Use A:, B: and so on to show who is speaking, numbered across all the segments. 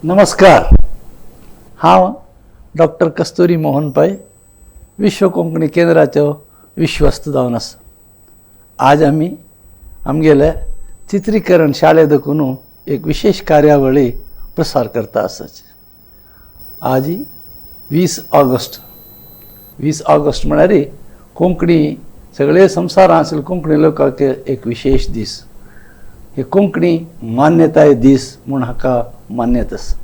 A: नमस्कार. हांव डॉक्टर कस्तुरी मोहन पै, विश्व कोंकणी केंद्राचो विश्वस्त जावन आसा. आज आमी आमगेले चित्रीकरण शाळे देखून एक विशेष कार्यावळी प्रसार करता आसाची. आज 20 ऑगस्ट. 20 ऑगस्ट म्हळ्यार कोंकणी सगळे संवसारांत कोंकणी लोकांक एक विशेष दीस. हे कोंकणी मान्यताय दीस म्हूण हाका मान्यता आसा.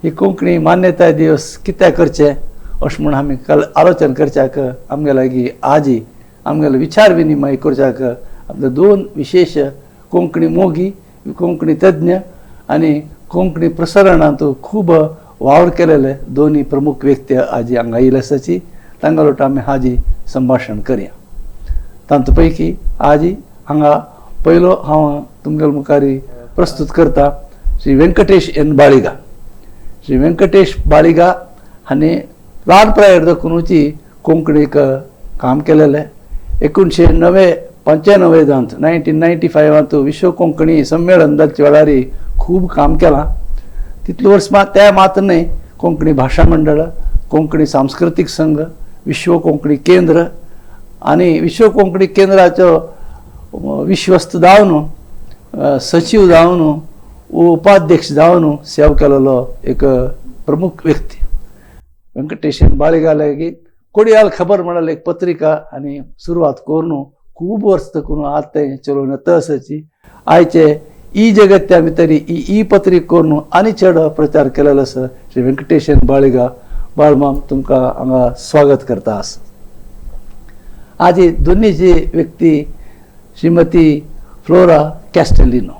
A: ही कोंकणी मान्यताय दिवस कित्याक करचे अशें म्हूण आमी काल आलोचन करच्याक आमगे लागीं आजी आमगेले विचार विनिमय करच्याक आमचे दोन विशेष कोंकणी मोगी, कोंकणी तज्ञ आनी कोंकणी प्रसारणांत खूब वावर केलेले दोनी प्रमुख व्यक्ती आजी हांगा आयिल्ले आसाची. तांकां लोट आमी हाजी संभाशण करया. तांचे पैकी आजी हांगा पयलो हांव तुमगेले मुखार प्रस्तुत करता श्री व्यंकटेश एन बाळिगा. श्री व्यंकटेश बाळिगा हांणी ल्हान पिरायेर दाखोवची कोंकणीक काम केलेलें. 1995 णव्वदांत, 1995 विश्व कोंकणी संमेलन जाच्या वेळार खूब काम केलां. तितले वर्स मात ते मात्र न्हय, कोंकणी भाशा मंडळ, कोंकणी सांस्कृतीक संघ, विश्व कोंकणी केंद्र आनी विश्व कोंकणी केंद्राचो विश्वस्त जावन, सचीव जावन, उपाध्यक्ष जावन सेवा केलेलो एक प्रमुख व्यक्ती. व्यंकटेशन बाळिगा लागीं कोडियाल खबर म्हळ्यार एक पत्रिका आनी सुरवात करून खूब वर्स करून आतां तें चलोवन येता आसाची. आयचे ई जगत्या भितर ही ई पत्रिका करून आनी चड प्रचार केलेलो आसा. श्री व्यंकटेशन बाळिगा, बाळमाम, तुमकां हांगा स्वागत करता आसा. आजी दोन्ही जी व्यक्ती श्रीमती फ्लोरा कॅस्टलिनो.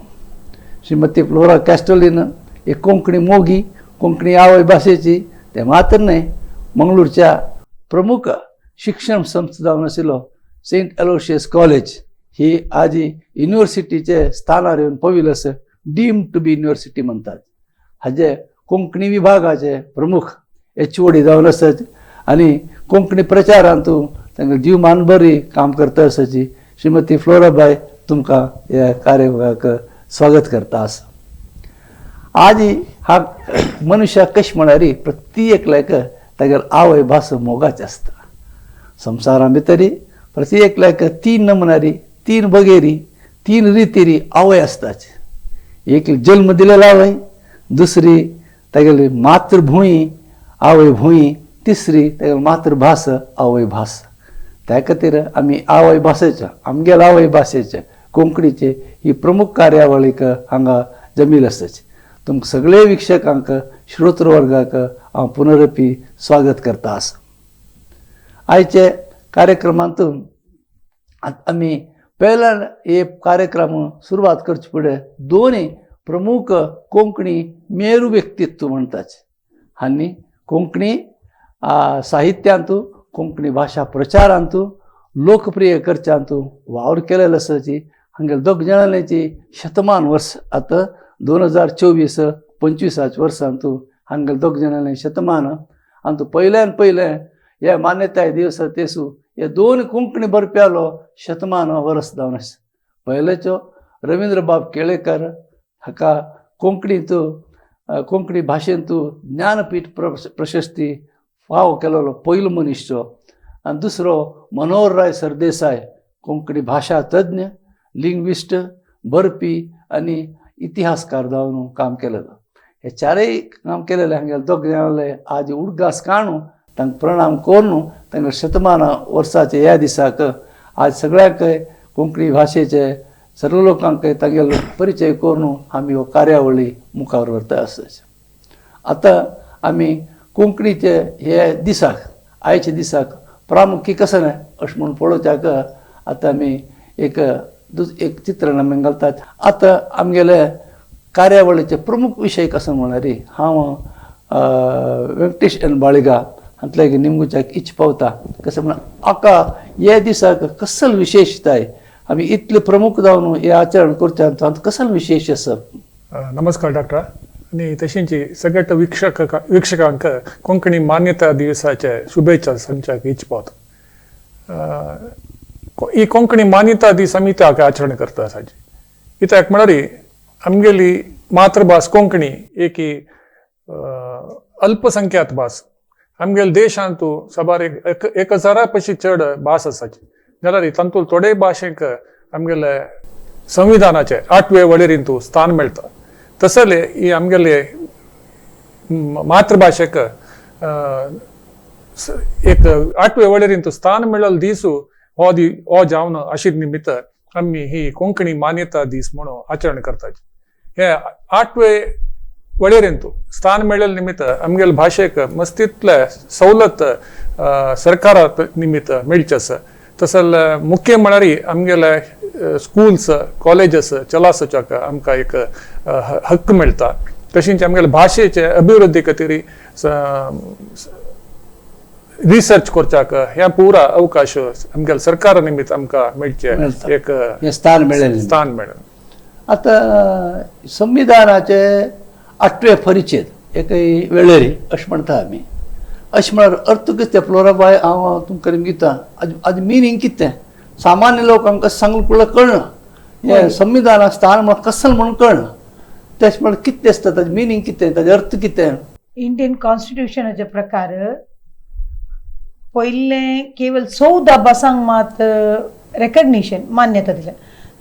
A: श्रीमती फ्लोरा कॅस्टलिनो एक कोंकणी मोगी, कोंकणी आवय भाशेची. ते मात्र न्हय, मंगळूरच्या प्रमुख शिक्षण संस्था जावन आशिल्लो सेंट एलोशियस कॉलेज ही आजी युनिव्हर्सिटीचे स्थानार येवन पविल आसा, डीम्ड टू बी युनिव्हर्सिटी म्हणतात, हाजे कोंकणी विभागाचे प्रमुख एचओडी जावन आसात आनी कोंकणी प्रचारांत तांकां जीवमान बरी काम करता आसाची. श्रीमती फ्लोराबाय, तुमकां ह्या कार्यक्रमाक स्वागत करता आसा. आजी हा मनुष्याक कशें म्हळ्यार प्रत्येक एकल्याक तागेले आवय भास मोगाची आसता. संवसारा भितरी प्रत्येक एकल्याक तीन नमुनारी, तीन बगेरी, तीन रितीरी आवय आसताच. एक जल्म दिलेलो आवय, दुसरी तागेली मातृभूंय आवय भूंय, तिसरी तागेली मातृभास आवय भास. त्या खातीर आमी आवय भाशेच्या, आमगेल्या आवय भाशेचे कोंकणीचे ही प्रमुख कार्यावळीक हांगा जमील आसाची. तुमकां सगळे वीक्षकांक, श्रोतृवर्गाक हांव पुनरपी स्वागत करता आसा. आयचे कार्यक्रमांत आमी पयल्यान हे कार्यक्रम सुरवात करचे फुडें दोनूय प्रमुख कोंकणी मेरू व्यक्तित्व म्हणटात हांणी कोंकणी साहित्यांत, कोंकणी भाशा प्रचारांत, लोकप्रिय करच्यांत वावर केलेलो आसाची. हांगेले दोग जाणांची शतमान वर्स, आतां 2024-25 वर्सांत हांगेले दोग जाणांचे शतमान. आनी पयल्यान पयलें हे मान्यताय दिवसा तेसू हे दोन कोंकणी बरप्यालो शतमान वर्स जावन आसा. पयलेचो रवींद्रबाब केळेकर हाका कोंकणींत, कोंकणी भाशेंत ज्ञानपीठ प्रशस्ती फावो केलेलो पयलो मनीस तो. आनी दुसरो मनोहरराय सरदेसाय, कोंकणी भाशा तज्ञ, लिंग्विस्ट, बरपी आनी इतिहासकार जावन काम केलेलो. हे चारय काम केलेले हांगेले दोग जाणाले आज उडगास काणू तांकां प्रणाम करून तांकां शतमान वर्साचे ह्या दिसाक आज सगळ्यांक कोंकणी भाशेचे सर्व लोकांक तांगेलो परिचय करून आमी हो कार्यावळी मुखार व्हरता आसा. आतां आमी कोंकणीचे हे दिसाक, आयच्या दिसाक प्रामुख्य कसं ना अशें म्हूण पळोवच्याक आतां आमी एक एक चित्रण आमी घालतात. आतां आमगेले कार्यावळीचे प्रमुख विशय कसो म्हळ्यार हांव व्यंकटेश एन बाळिगा हांतले निमगुच्याक इच्छ पावता. कसं म्हण आका हे दिसाक कसल विशेषताय, आमी इतले प्रमुख जावन हे आचरण करचे, हातूंत कसल विशेष आसा?
B: नमस्कार डॉक्टर आनी तशेंच सगळ्या वीक्षकांक कोंकणी मान्यता दिवसाचे शुभेच्छा सांगच्याक इच्छ पावता. ही कोंकणी मान्यता दीस आमी इत्याक आचरण करता आसाची? कित्याक म्हळ्यार आमगेली मातृभास कोंकणी एक अल्पसंख्यात भास. आमगेले देशांतू साबार 1000 पशी चड भास आसाची जाल्यार तातूंत थोडे भाशेक आमगेले संविधानाचे 8वे वळेरींतू स्थान मेळटा. तसले ही आमगेले मातृभाशेक एक 8वे वळेरींतू स्थान मेळ्ळो दीसू हो दी हो जावन अशी निमित्त आमी ही कोंकणी मान्यता दीस म्हणून आचरण करतात. हे 8वे वळेरींतू स्थान मेळ्ळे निमित्त आमगेले भाशेक मस्तीतले सवलत सरकारा निमित्त मेळचे आसा. तसल मुख्य म्हळ्यार आमगेले स्कूल्स कॉलेजीस चलासच्याक आमकां एक हक्क मेळटा. तशींच आमगेले भाशेचे अभिवृद्धी खातीर रिसर्च करच्याक ह्या पुरा अवकाश आमगेले सरकारा निमित्त आमकां मेळचे एक
A: स्थान मेळ्ळें
B: स्थान मेळ्ळें.
A: आतां संविधानाचे 8वे परिच्छेद एक वेळेरी अशें म्हणटा आमी. अशें म्हळ्यार अर्थ कितें फ्लोराबाय हांव तुमकां दिता आज मिनींग कितें सामान्य लोकांक कशें सांगूंक पळय कळना. हें संविधानाक स्थान म्हळ्यार कसल म्हणून कळना. तेश म्हळ्यार कितें आसता ताजें मिनींग कितें, ताजें अर्थ कितें?
C: इंडियन कॉन्स्टिट्युशनाचे प्रकार पयलें केवल 14 भासांक मात रेकग्निशन मान्यता दिल्या.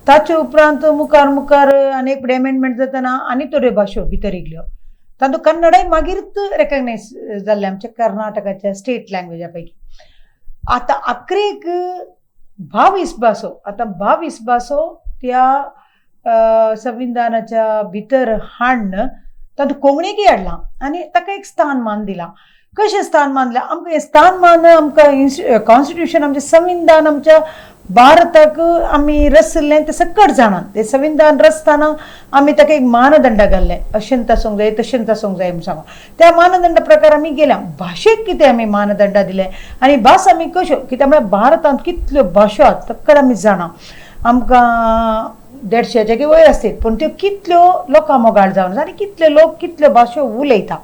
C: ताचे उपरांत मुखार मुखार आनी एक अमेंडमेंट जातना आनी थोड्यो भाशो भितर येयल्यो. तातूंत कन्नडय मागीरच रेकग्नायज जाल्लें आमच्या कर्नाटकाच्या स्टेट लँग्वेजा पैकी. आतां अकरेक 22 भासो, आतां 22 भासो त्या संविधानाच्या भितर हाडून तातूंत कोंकणीकय हाडलां आनी ताका एक स्थानमान दिलां. कशें स्थानमान दिलां आमकां? हें स्थानमान आमकां कॉन्स्टिट्युशन आमचें संविधान आमच्या भारताक आमी रचल्लें तें सकट जाणात. तें संविधान रचतना आमी ताका एक मानदंड घाल्लें, अशेंच आसूंक जाय तशेंच आसूंक जाय म्हूण सांगून त्या मानदंड प्रकार आमी गेल्या. भाशेक कितें आमी मानदंड दिले आनी भास आमी कश्यो कित्याक म्हळ्यार भारतांत कितल्यो भाशो आसात तक्कड आमी जाणा. आमकां 150च्या वयर आसतात पूण त्यो कितल्यो लोकां मोगाळ जावन आनी कितले लोक कितल्यो भाशो उलयता.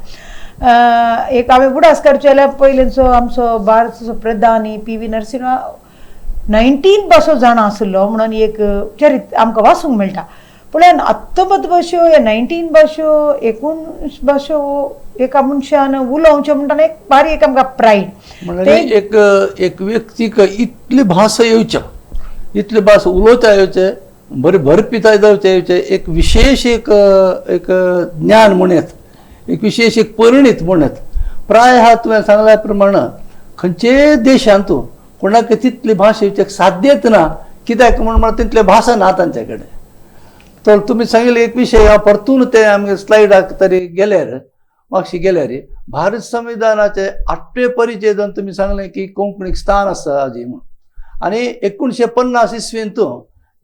C: एक हांवें उगडास करचें जाल्यार पयलींचो आमचो भारताचो प्रधानी PV Narasimha 19 भासो जाणा आशिल्लो म्हणून एक चरित्र आमकां वाचूंक मेळटा. पूण 19 भाशो ह्या 19 भाशो 19 भाशो एका मनशान उलोवच्यो म्हणटा एक बारीक एक आमकां प्रायड.
A: म्हणल्यार एक एक व्यक्तीक इतली भास येवच्या, इतली भास उलोवच्या येवचें, बरी भरपिता जावचें येवचें, एक विशेश एक एक ज्ञान म्हणत, एक विशेश एक परिणीत म्हणत. प्राय हा तुवें सांगल्या प्रमाण खंयचेय देशांत कोणाक तितली भास येवचें साध्यच ना. कित्याक म्हूण म्हळ्यार तितले भाशा ना तांचे कडेन. तर तुमी सांगिल्ले एक विशय हांव परतून ते आमगे स्लायडाक तरी गेल्यार मातशी गेल्यार भारत संविधानाचे 8वे परिच्छेदान तुमी सांगलें की कोंकणीक स्थान आसा आजी म्हूण. आनी 1950 इसवेंत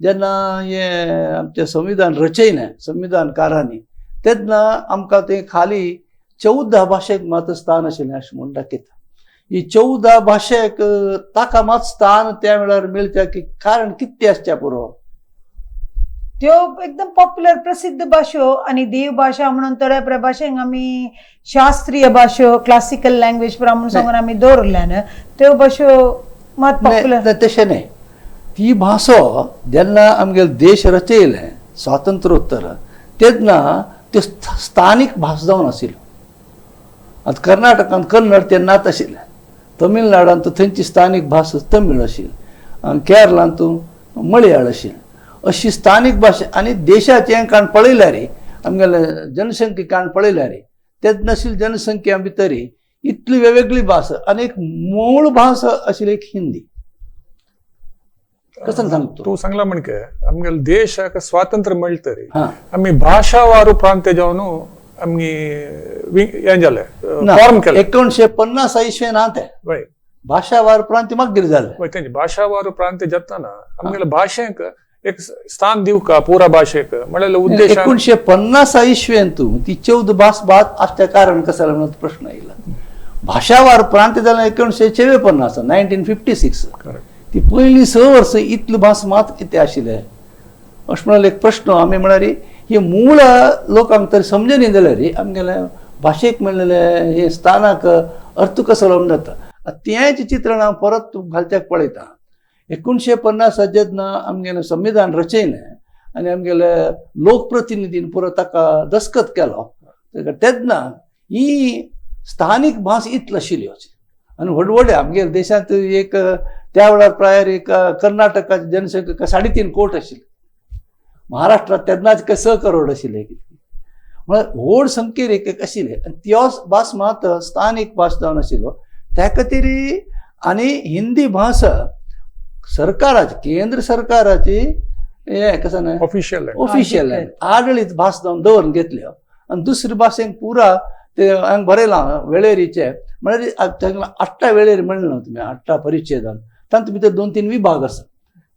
A: जेन्ना हें आमचें संविधान रचयलें संविधानकारांनी तेन्ना आमकां तें खाली 14 भाशेक मात स्थान आशिल्लें अशें म्हूण दाखयता. ही 14 भाशेक ताका मात स्थान त्या वेळार मेळचें की कारण कितें आसचें पुरो?
C: त्यो एकदम पॉप्युलर प्रसिद्ध भाशो आनी देव भाशा म्हणून थोड्या भाशेंक आमी शास्त्रीय भाशो क्लासिकल लँग्वेज म्हणून सांगून आमी दवरल्यान त्यो भाशो मात पॉप्युलर.
A: तशें न्हय, ती भासो जेन्ना आमगेले देश रचयलें स्वातंत्र्योत्तर तेन्ना त्यो स्थानीक भास जावन आशिल्ल्यो. आतां कर्नाटकांत कन्नड तेन्नाच आशिल्लें, तमिळनाडांत थंयची स्थानीक भास तमीळ आशिल्ली, केरळांत मळयाळ आशिल्ली. अशी स्थानीक भाशा आनी देशाचें काण पळयल्यार आमगेले जनसंख्ये काण पळयल्यार तेन्ना आशिल्ली जनसंख्या भितर इतली वेगवेगळी भास आनी एक मूळ भास आशिल्ली एक हिंदी. कसं सांगतो
B: तूं सांगला म्हणके आमगेले देशाक स्वातंत्र्य मेळटरी आमी भाशावार प्रांत्य जावन आमगे हें जालें फॉर्म केलें
A: 1950 इसवेन ना तें भाशावार प्रांत्य मागीर जालें.
B: तेंचे भाशावार प्रांत्य जातना आमगेले भाशेक एक स्थान दिवका पुरा भाशेक म्हळ्यार उद्देश
A: 1950 इसवेन तूं ती 14 भास भास आसच्या कारण कसं म्हणून प्रश्न येयला. भाशावार प्रांत्य जालें 1954 1956. ती पयलीं 6 वर्सां इतली भास मात कितें आशिल्लें अशें म्हळ्यार एक प्रश्न आमी म्हळ्यार ही मूळ लोकांक तरी समजनी जाल्यार आमगेले भाशेक मेळ्ळेलें हे स्थानाक अर्थ कसो लावन जाता. तेंच चित्रण हांव परत घालच्याक पळयता. 1950 जेन्ना आमगेलें संविधान रचयलें आनी आमगेले लोकप्रतिनिधीन पुरो ताका दस्खत केलो. तेन्ना ही स्थानीक भास इतली आशिल्ली आनी व्हड व्हडले आमगेले देशांत एक त्या वेळार प्रायर एक कर्नाटकाची जनसंख्या 3.5 कोट आशिल्ली, महाराष्ट्रात तेन्नाच 6 करोड आशिल्ले, म्हळ्यार व्हड संख्येर एक एक आशिल्ले. आनी त्यो भास मात स्थानीक भास जावन आशिल्लो. त्या खातीर आनी हिंदी भास सरकाराची, केंद्र सरकाराची हें कसं न्हय
B: ऑफिशियल
A: ऑफिशियल आडळीत भास जावन दवरून घेतल्यो. आनी दुसरे भाशेक पुरा ते हांगा बरयलां वेळेरीचे, म्हळ्यार 8 वेळेर म्हणलें ना तुमी, 8 परिच्छेदान तातूंत भितर 2-3 विभाग आसा.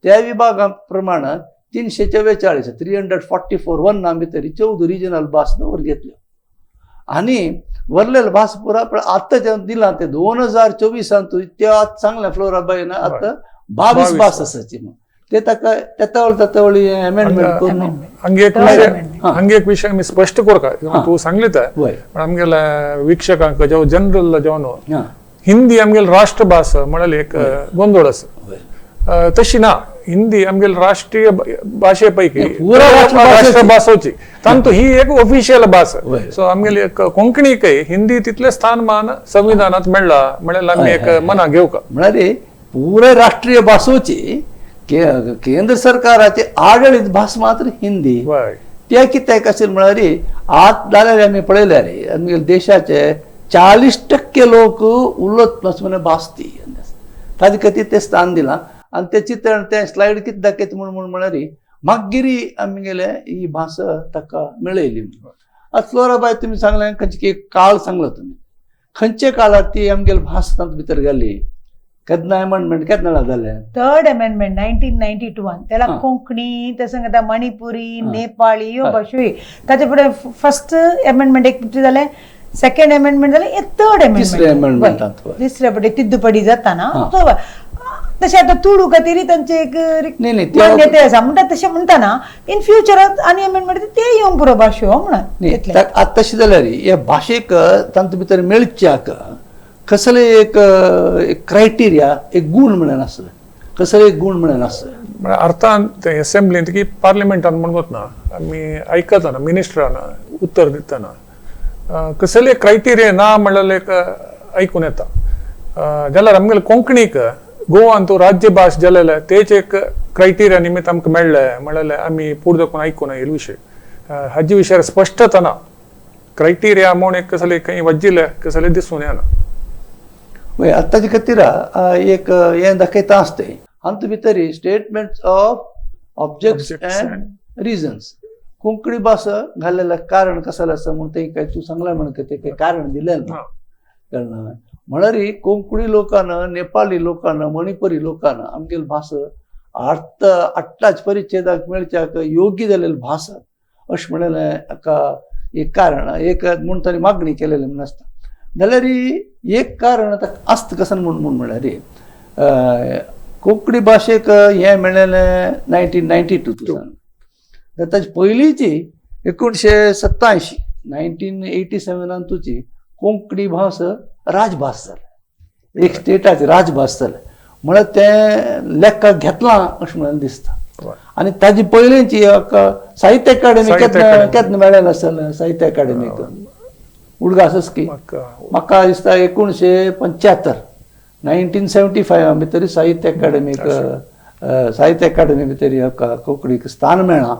A: त्या विभागा प्रमाण 344 344(1) भितर 14 रिजनल भास दवर घेतल्यो आनी वरलेले भास पुरा. पण आतां जें दिलां ते 2024 ते आतां सांगलें फ्लोराबायन, आतां 22 भास आसाची. ते ताका तेतावळ अमेंडमेंट करून
B: हांगे एक विशय आमी स्पश्ट करता, तूं सांगले ते पण आमगेले वीक्षकांक जेव जनरल जेवन हिंदी आमगेले राष्ट्रभास म्हळ्यार एक गोंदळ आसा, तशी ना. हिंदी आमगेले राष्ट्रीय भाशे पैकी राष्ट्रभास होची, तांतू ही एक ऑफिशियल भास. सो आमगेली कोंकणीकय हिंदी तितले स्थानमान संविधानात मेळ्ळा म्हळ्यार आमी एक मना घेवका.
A: म्हळ्यार पुराय राष्ट्रीय भासोची केंद्र सरकाराची आडळीत भास मात्र हिंदी. त्या कित्याक आशिल्लें म्हळ्यार आत जाल्यार आमी पळयल्यार आमगे देशाचे 40% लोक उलयत म्हणजे भास ती, ताजे खातीर तें स्थान दिलां. आनी तें चित्रण तें स्लायड कितें दाखयता म्हूण म्हळ्यार मागीर आमगेले ही भास ताका मेळयली. आतां फ्लोराबाय तुमी सांगलें खंयचे काळ सांगलो तुमी, खंयच्या काळार ती आमगेली भास तातूंत भितर घाली, केन्ना अमेंडमेंट केन्ना जालें?
C: थर्ड अमेंडमेंट 1992 त्याला कोंकणी, तशें सांगता मणिपुरी, नेपाळी ह्यो भाशोय. ताचे फुडें फर्स्ट अमेंडमेंट एक जालें, सेकंड अमेंडमेंट जालें, थर्ड अमेंडमेंट तिसऱ्या फुडें तिद्दुपडी जाता ना. तशें आतां तुडू खातीर तांचे एक मान्यताय आसा म्हणटा. तशें म्हणटा ना इन फ्युचरात आनी अमेंडमेंट ते येवंक पुरो भाशो म्हणून.
A: आतां तशें जाल्यार ह्या भाशेक तांचे भितर मेळच्याक कसले एक क्रायटेरिया, एक गूण म्हणून आसलें, कसले एक गूण म्हणून आसलें.
B: अर्थान ते असेंब्लींत की पार्लिमेंटान म्हण वतना आमी आयकतना मिनिस्टरान उत्तर दितना कसले क्रायटेरिया ना म्हणलें एक आयकून येता. जाल्यार आमगेले कोंकणीक गोवान तूं राज्यभास जालेले तेच एक क्रायटेरिया निमित्त आमकां मेळ्ळें म्हणलें आमी फुडें दाखोवन आयकून येयले विशय. हाजे विशयार स्पश्टता ना, क्रायटेरिया म्हूण एक कसले खंय वजिल्ले कसले दिसून येना.
A: वय आतां ताजे खातीर एक हें दाखयता आसता हातूंत भितर statements of objects and reasons. Konkani भास घाल्लेलें कारण कसलें आसा म्हूण तें काय तूं सांगलें म्हण तें कांय कारण दिलें ना. कारण म्हळ्यार कोंकणी लोकान, नेपाळी लोकान, मणिपुरी लोकान आमगेली भास 8 परिच्छेदाक मेळच्याक योग्य जालेली भास अशें म्हणलें हाका एक कारण एक म्हूण तांणी मागणी केलेली म्हूण आसता. जाल्यार एक कारण आतां आसता कसं म्हूण म्हळ्यार कोंकणी भाशेक हें मेळ्ळेलें 1992. ताजे पयलींची 1987 1987 तुजी कोंकणी भास राजभास जाली, एक स्टेटाची राजभास जाली म्हळ्यार तें लेखाक घेतलां अशें म्हणून दिसता. आनी ताजी पयलींची साहित्य अकाडेमी केन्ना मेळ्ळें आसतलें साहित्य अकाडेमीक उडगासच की म्हाका दिसता 1975 1975 भितर साहित्य अकाडेमीक, साहित्य अकाडेमी भितर कोंकणीक स्थान मेळ्ळां.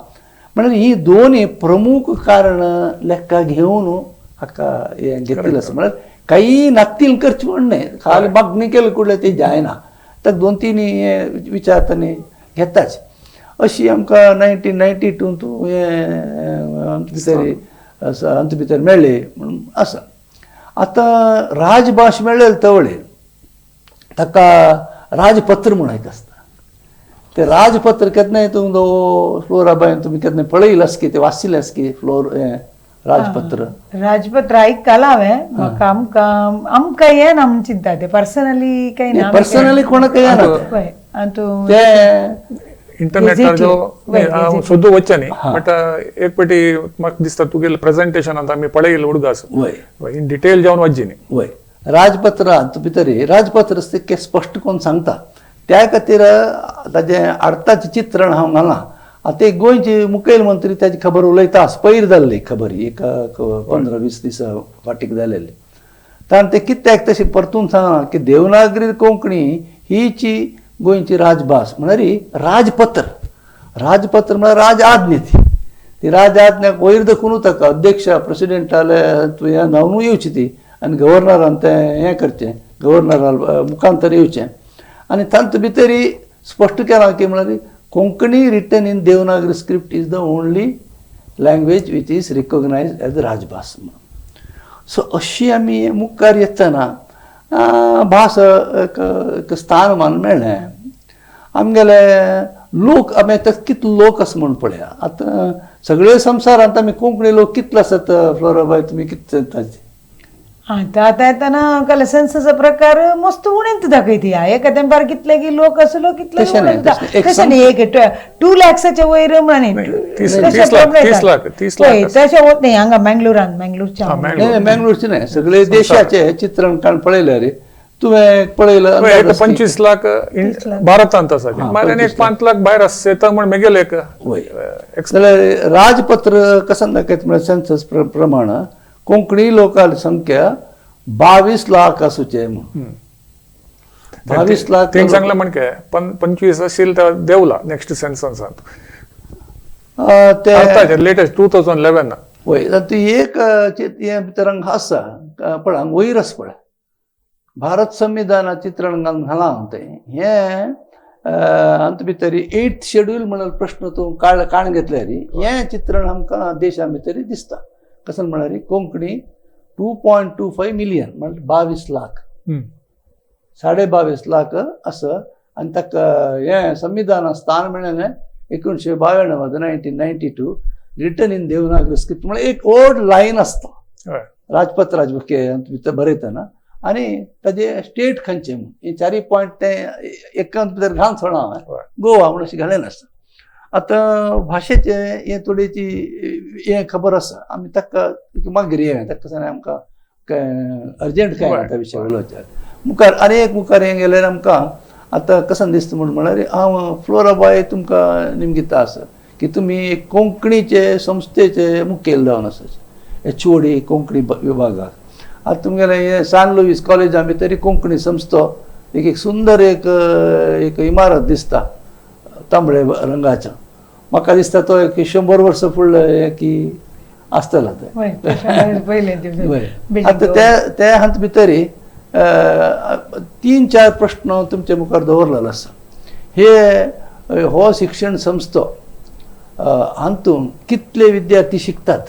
A: म्हळ्यार ही दोनूय प्रमुख कारण लेखा घेवन हाका हें घेतिल्लें आसा. म्हळ्यार काही नातील करचें म्हण न्हय, खाली मागणी केली कुडले ती जायना, तर 2-3 हे विचार तांणी घेताच. अशी आमकां 1992 तूं हें आमचे भितर आमचे भितर मेळ्ळी म्हणून आसा. आतां राजभास मेळ्ळें तवळे ताका राजपत्र म्हूण एक आसता. ते राजपत्र केन्नाय तूं फ्लोराबायन तुमी केन्नाय पळयलें आसकी, ते वाचिल्लें आसकी फ्लोर हें राजपत्र.
C: राजपत्र आयकलां हांवें, म्हाका आमकां आमकां येना म्हूण चिंता तें पर्सनली कांय ना,
A: पर्सनली कोणाक येना तें
B: इंटरनेटार जो हांव सोदू वचचें न्ही, बट एक पेटी म्हाका दिसता तुगेलें प्रेजेंटेशनांत आमी पळयलें उडगास इन डिटेल जावन वचची न्ही.
A: वय राजपत्रांत भितर राजपत्र ते स्पश्ट करून सांगता. त्या खातीर ताजें आडताचें चित्रण हांव घालां. आतां एक गोंयची मुखेल मंत्री ताची खबर उलयता आस पयर जाल्ली खबर एक 15-20 दिसां फाटीक जालेली. ताणें तें कित्याक तशें परतून सांगलां की देवनागरी कोंकणी हीची गोंयची राजभास म्हळ्यार राजपत्र. राजपत्र म्हळ्यार राज आज्ञा. ती ती राज आज्ञा वयर दाखोवन ताका अध्यक्ष प्रेसिडेंटाले हें नांव येवची ती आनी गव्हर्नरान तें हें करचें, गव्हर्नरा मुखांतर येवचें. आनी तातूंत भितरी स्पश्ट केलां की म्हळ्यार Konkani written in Devanagari script is the only language which is recognised as राजभास म्हणून. सो अशी आमी मुखार येतना भास एक एक स्थानमान मेळ्ळें. आमगेले लोक आमी आतां कितलो लोक आसा म्हूण पळया. आतां सगळे संवसारांत आमी कोंकणी लोक कितले आसात फ्लोराबाय, तुमी कितें ताचे?
C: आतां आतां येतना काल सेन्ससा प्रकार मस्त उणेंत दाखयती. एका तेंपार कितले की लोक आसलो कितले.
A: तशें न्ही, तशें न्ही. एक
C: तशें न्ही, एक 2 लॅक्साच्या वयर म्हणा.
B: नाही, 30 लाख, 30 लाख, 30 लाख आसा.
C: तशें वत न्ही हांगा मँगलोरान, मँगलोरच्या.
B: हा,
A: नाही नाही, मँगलोरचे नाही, सगळे देशाचे चित्रण काडून पळयल्यार तुवें पळयलं
B: एक
A: अंदाज आसा की-
B: 25 लाख भारतांत आसा, मागीर आनी एक 5 लाख भायर आसा येता म्हण मेगेले एक
A: वय. जाल्यार राजपत्र कसं दाखयता म्हळ्यार सेन्सस प्रमाण कोंकणी लोकांची संख्या 22 लाख आसूचे म्हणून. 22 लाख.
B: तेंक सांगलें म्हणके 25 असेल तर देवला नेक्स्ट सेन्ससांत.
A: ते
B: आतां लेटेस्ट 2011.
A: वय, तातूंत एक हें भितर हांगा आसा पळय, हांगा वयर आसा पळय, भारत संविधाना चित्रण घालून घालां हांव तें हें. हातूंत भितर एट्थ शेड्यूल म्हणून प्रश्न तूं काड काण घेतल्यार हें चित्रण आमकां देशा भितर दिसता. कसं म्हळ्यार कोंकणी 2.25 मिलियन म्हळ्यार 22 लाख, 22.5 लाख आसा. आनी ताका हें संविधान स्थान मेळ्ळें 1992, 1992, written in Devanagari script. म्हळ्यार एक व्हड लायन आसता राजपत्राचे बुके भितर बरयतना आनी ताजे स्टेट खंयचे म्हूण हे चारय पॉयंट ते एकांत भितर घालून सोडा हांवें. गोवा म्हूण अशें घालें आसता. आतां भाशेचें हें थोडीची हें खबर आसा. आमी ताका मागीर हें ताका सांग, आमकां अर्जंट काय ना त्या विशयार उलोवचें. मुखार आनी एक मुखार हें गेल्यार आमकां आतां कसं दिसता म्हूण म्हळ्यार हांव फ्लोराबाय तुमकां निमगिता आसा की तुमी एक कोंकणीचे संस्थेचे मुखेल जावन आसा, एचओडी कोंकणी विभागाक. आतां तुमगेलें हें सान लुईस कॉलेजा भितर कोंकणी संस्था एक एक सुंदर एक एक इमारत दिसता तांबडे रंगाचो. म्हाका दिसता तो एक 100 वर्सां फुडलें हें की आसतलो तें.
C: वय, तशें पयलें ते building.
A: आतां ते ते हातूंत भितरी तीन चार प्रश्न तुमचे मुखार दवरलेलो आसा. हे हो शिक्षण संस्था हातूंत कितले विद्यार्थी शिकतात?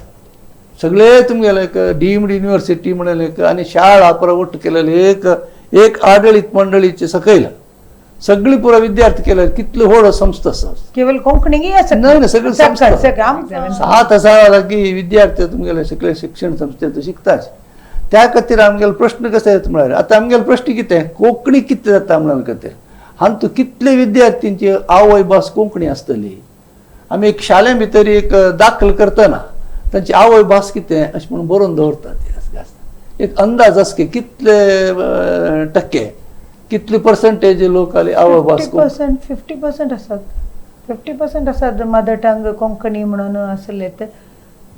A: सगळे तुमगेले एक डीम्ड युनिव्हर्सिटी म्हणून एक आनी शाळा पुरो वट्ट केलेले एक एक आडळीत मंडळीचे सकयल सगळी पुरो विद्यार्थी केले कितले व्हड संस्था आसा.
C: केवल कोंकणी आसा?
A: नाही नाही, सगळे संस्था.
C: सगळें आमकां
A: 7000 लागीं विद्यार्थी तुमगेले सगळे शिक्षण संस्थेत शिकतात. त्या खातीर आमगेलो प्रश्न कसो येता म्हळ्यार आतां आमगेलो प्रश्न कितें, कोंकणी कितें जाता म्हणून खातीर हातूंत कितले विद्यार्थ्यांची आवय भास कोंकणी आसतली? आमी एक शाळे भितर एक दाखल करतना तांची आवय भास कितें अशें म्हणून बरोवन दवरतात. ते आसता एक अंदाज आसा की कितले टक्के, कितले पर्संटेज लोकांली आवय भास
C: फिफ्टी पर्संट, 50% आसात, 50% आसात मदर टंग कोंकणी म्हणून आसले ते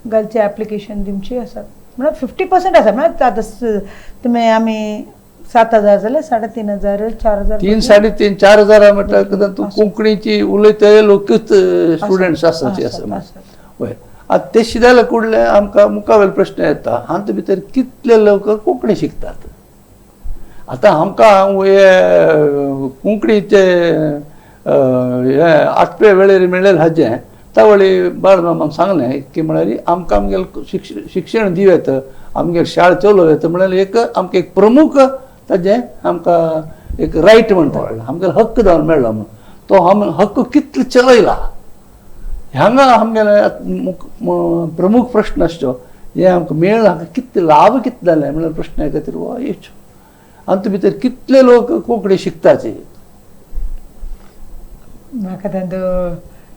C: घालचे एप्लिकेशन दिवची आसात. म्हणल्यार 50% आसा. म्हळ्यार आतां तुमी आमी 7000 जाल्यार 3500, 4000.
A: तीन, साडे तीन, 4000 म्हटल्यार तूं कोंकणीची उलयतले लोकूच स्टुडंट्स आसा ते आसा. वय, आतां ते जाल्यार कुडले आमकां मुखावेलो प्रश्न येता, हातूंत भितर कितले लोक कोंकणी शिकतात? आतां आमकां हे कोंकणीचे हे आठवे वेळेर मेळ्ळेलें हाजें त्यावेळी बाळमामान सांगलें की म्हळ्यार आमकां आमगेलें शिक्षण दिवं येता, आमगेले शाळा चलोवं येता. म्हळ्यार एक आमकां एक प्रमुख ताजें आमकां एक रायट म्हणटा, आमगेलो हक्क जावन मेळ्ळो म्हणून. तो आमी हक्क कितलो चलयला, हांगा आमगेले प्रमुख प्रश्न आसचो. हे आमकां मेळ्ळा कितले लाभ कितले जाले म्हळ्यार प्रश्न खातीर हो येवचो. आनी भितर कितले लोक कोंकणी शिकताचे?
C: म्हाका तांतू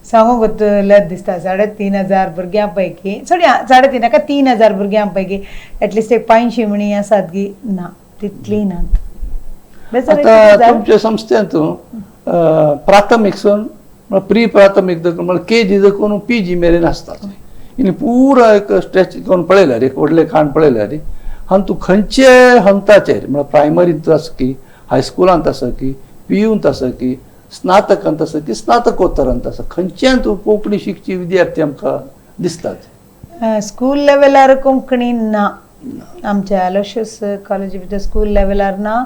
C: सांगूंक लज दिसता. 3500 भुरग्यां पैकी, सॉरी, 3.5 नाका, 3000 भुरग्यां पैकी एटलिस्ट एक 500 म्हणी आसात की ना, तितली नात.
A: आतां तुमच्या संस्थेंत प्राथमीक सून म्हळ्यार प्री प्राथमीक देखून म्हळ्यार के जी देखून पी जी मेरेन आसता. आनी पुरा एक स्ट्रेच करून पळयल्यार, एक व्हडलें खाण पळयल्यार हांव तूं खंयचे हंताचेर म्हळ्यार प्रायमरींत आसा की हायस्कुलांत आसा की पी यूंत आसा की स्नातकांत आसा की स्नातकोत्तरांत आसा, खंयच्यान तूं कोंकणी शिकची विद्यार्थी आमकां दिसतात?
C: स्कूल लेवलार कोंकणी ना, आमच्या एलोशियस कॉलेज भितर स्कूल लेवलार ना.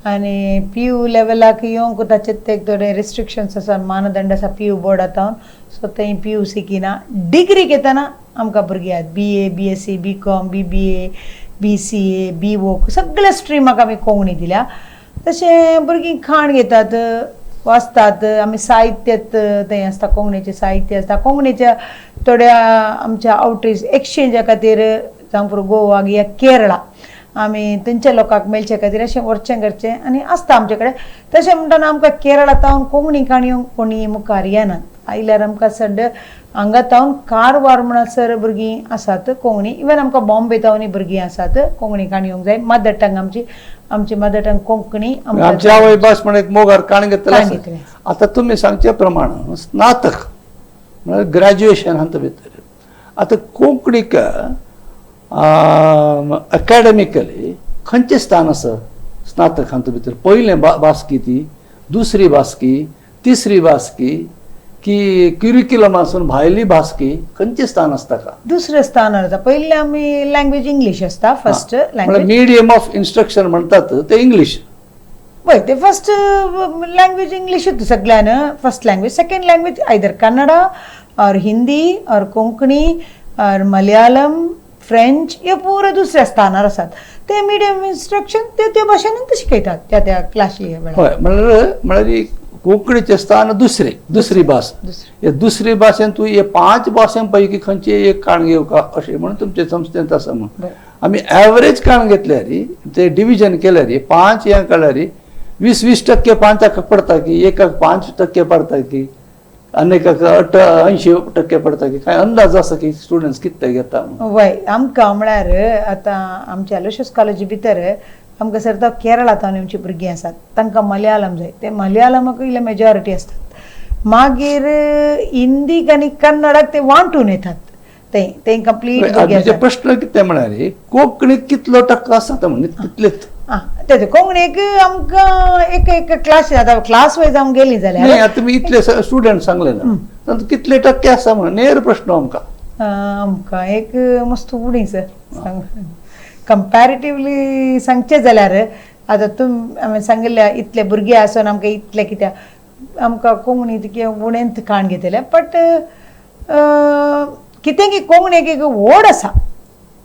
C: आनी पी यू लेवलाक येवंक ताचे ते थोडे रिस्ट्रिक्शन्स आसा, मानदंड आसा पी यू बोर्डा तावन, सो थंय पी यू शिकिना. डिग्री घेतना आमकां भुरगीं आहात B A, B S C, B com, B B A, B C A, B voc, सगळ्या स्ट्रिमाक आमी कोंकणी दिल्या. तशें भुरगीं खाण घेतात, वाचतात. आमी साहित्यात थंय आसता, कोंकणीचें साहित्य आसता. कोंकणीच्या थोड्या आमच्या आवटरीच एक्सचेंजा खातीर जावं पुरो गोवा या केरळा आमी थंयच्या लोकांक मेळचे खातीर अशें व्हरचें करचें आनी आसता आमचे कडेन. तशें म्हणटना आमकां केरळा तावन कोंकणी काणयो कोणी मुखार येनात. आयल्यार आमकां सद्या हांगा तावन कारवार म्हणसर भुरगीं आसात कोंकणी, इवन आमकां बॉम्बे तावनूय भुरगीं आसात कोंकणी काणी येवंक जाय. मदर टंग आमची, आमची मदर टंग कोंकणी.
A: आमची आवय भास म्हण एक मोगार काण घेतले.
C: काण घेतले.
A: आतां तुमी सांगचे प्रमाण स्नातक म्हळ्यार ग्रॅज्युएशन हांत भितर आतां कोंकणीक अकॅडमिकली खंयचें स्थान आसा स्नातक हांत भितर? पयलें भास ती, दुसरी भास की, तिसरी भास की, की क्युरिक्युलम आसून भायली भास की, खंयचें स्थान आसता का?
C: दुसरें स्थान आसता. पयलें आमी लँग्वेज इंग्लीश आसता फर्स्ट
A: म्हळ्यार
C: लँग्वेज.
A: मिडियम ऑफ इन्स्ट्रक्शन म्हणटात ते इंग्लीश.
C: पळय, ते फर्स्ट लँग्वेज इंग्लीशूच सगळ्यान first language. Second language either Kannada or Hindi or Konkani or Malayalam, French, हे पुरो दुसऱ्या स्थानार आसात. ते मिडियम इन्स्ट्रक्शन ते त्या भाशेनूच शिकयतात त्या त्या क्लासी वेळार.
A: हय, म्हळ्यार म्हळ्यार ही कोंकणीचें स्थान दुसरें, दुसरी भास.
C: दुसरी.
A: हे दुसरी भाशेन तूं हे पांच भाशें पैकी खंयची एक काण घेवका अशें म्हणून तुमचे संस्थेंत आसा म्हणून. आमी एवरेज काण घेतल्यार, ते डिविजन केल्यार, पांच हें काडल्यार 20-20% पांचाक पडता की एकाक 5% पडता की आनी एकाक 80% पडता की, काय अंदाज आसा की स्टुडंट्स कितले घेता म्हणून?
C: वय, आमकां म्हळ्यार आतां आमच्या एलोशियस कॉलेजी भितर आमकां सरता केरळा तावन आमची भुरगीं आसात, तांकां मलयाळम जाय, ते मलयाळमाक इल्ले मेजॉरिटी आसतात. मागीर हिंदीक आनी कन्नडाक ते वांटून येतात, ते ते कंप्लीट भुरगीं
A: आमचे
C: आसात.
A: प्रश्न कितें म्हळ्यार कोंकणीक कितलो टक्को आसा तो म्हणून तितलेच.
C: आं, तेच कोंकणीक आमकां एक एक क्लास, आतां क्लास वायज आमी गेलीं
A: न्ही,
C: जाल्यार
A: आतां तुमी इतले स्टुडंट सांगले ना, तातूंत कितले टक्के आसा म्हणून नेर प्रश्न आमकां.
C: आमकां एक मस्त उणी सर सांग कंपॅरेटिवली सांगचें जाल्यार. आतां तुम हांवें सांगिल्लें इतले भुरगे आसून आमकां इतले कित्याक आमकां कोंकणी तितके उणेंत काण घेतले, बट कितें की कोंकणीक एक व्हड आसा,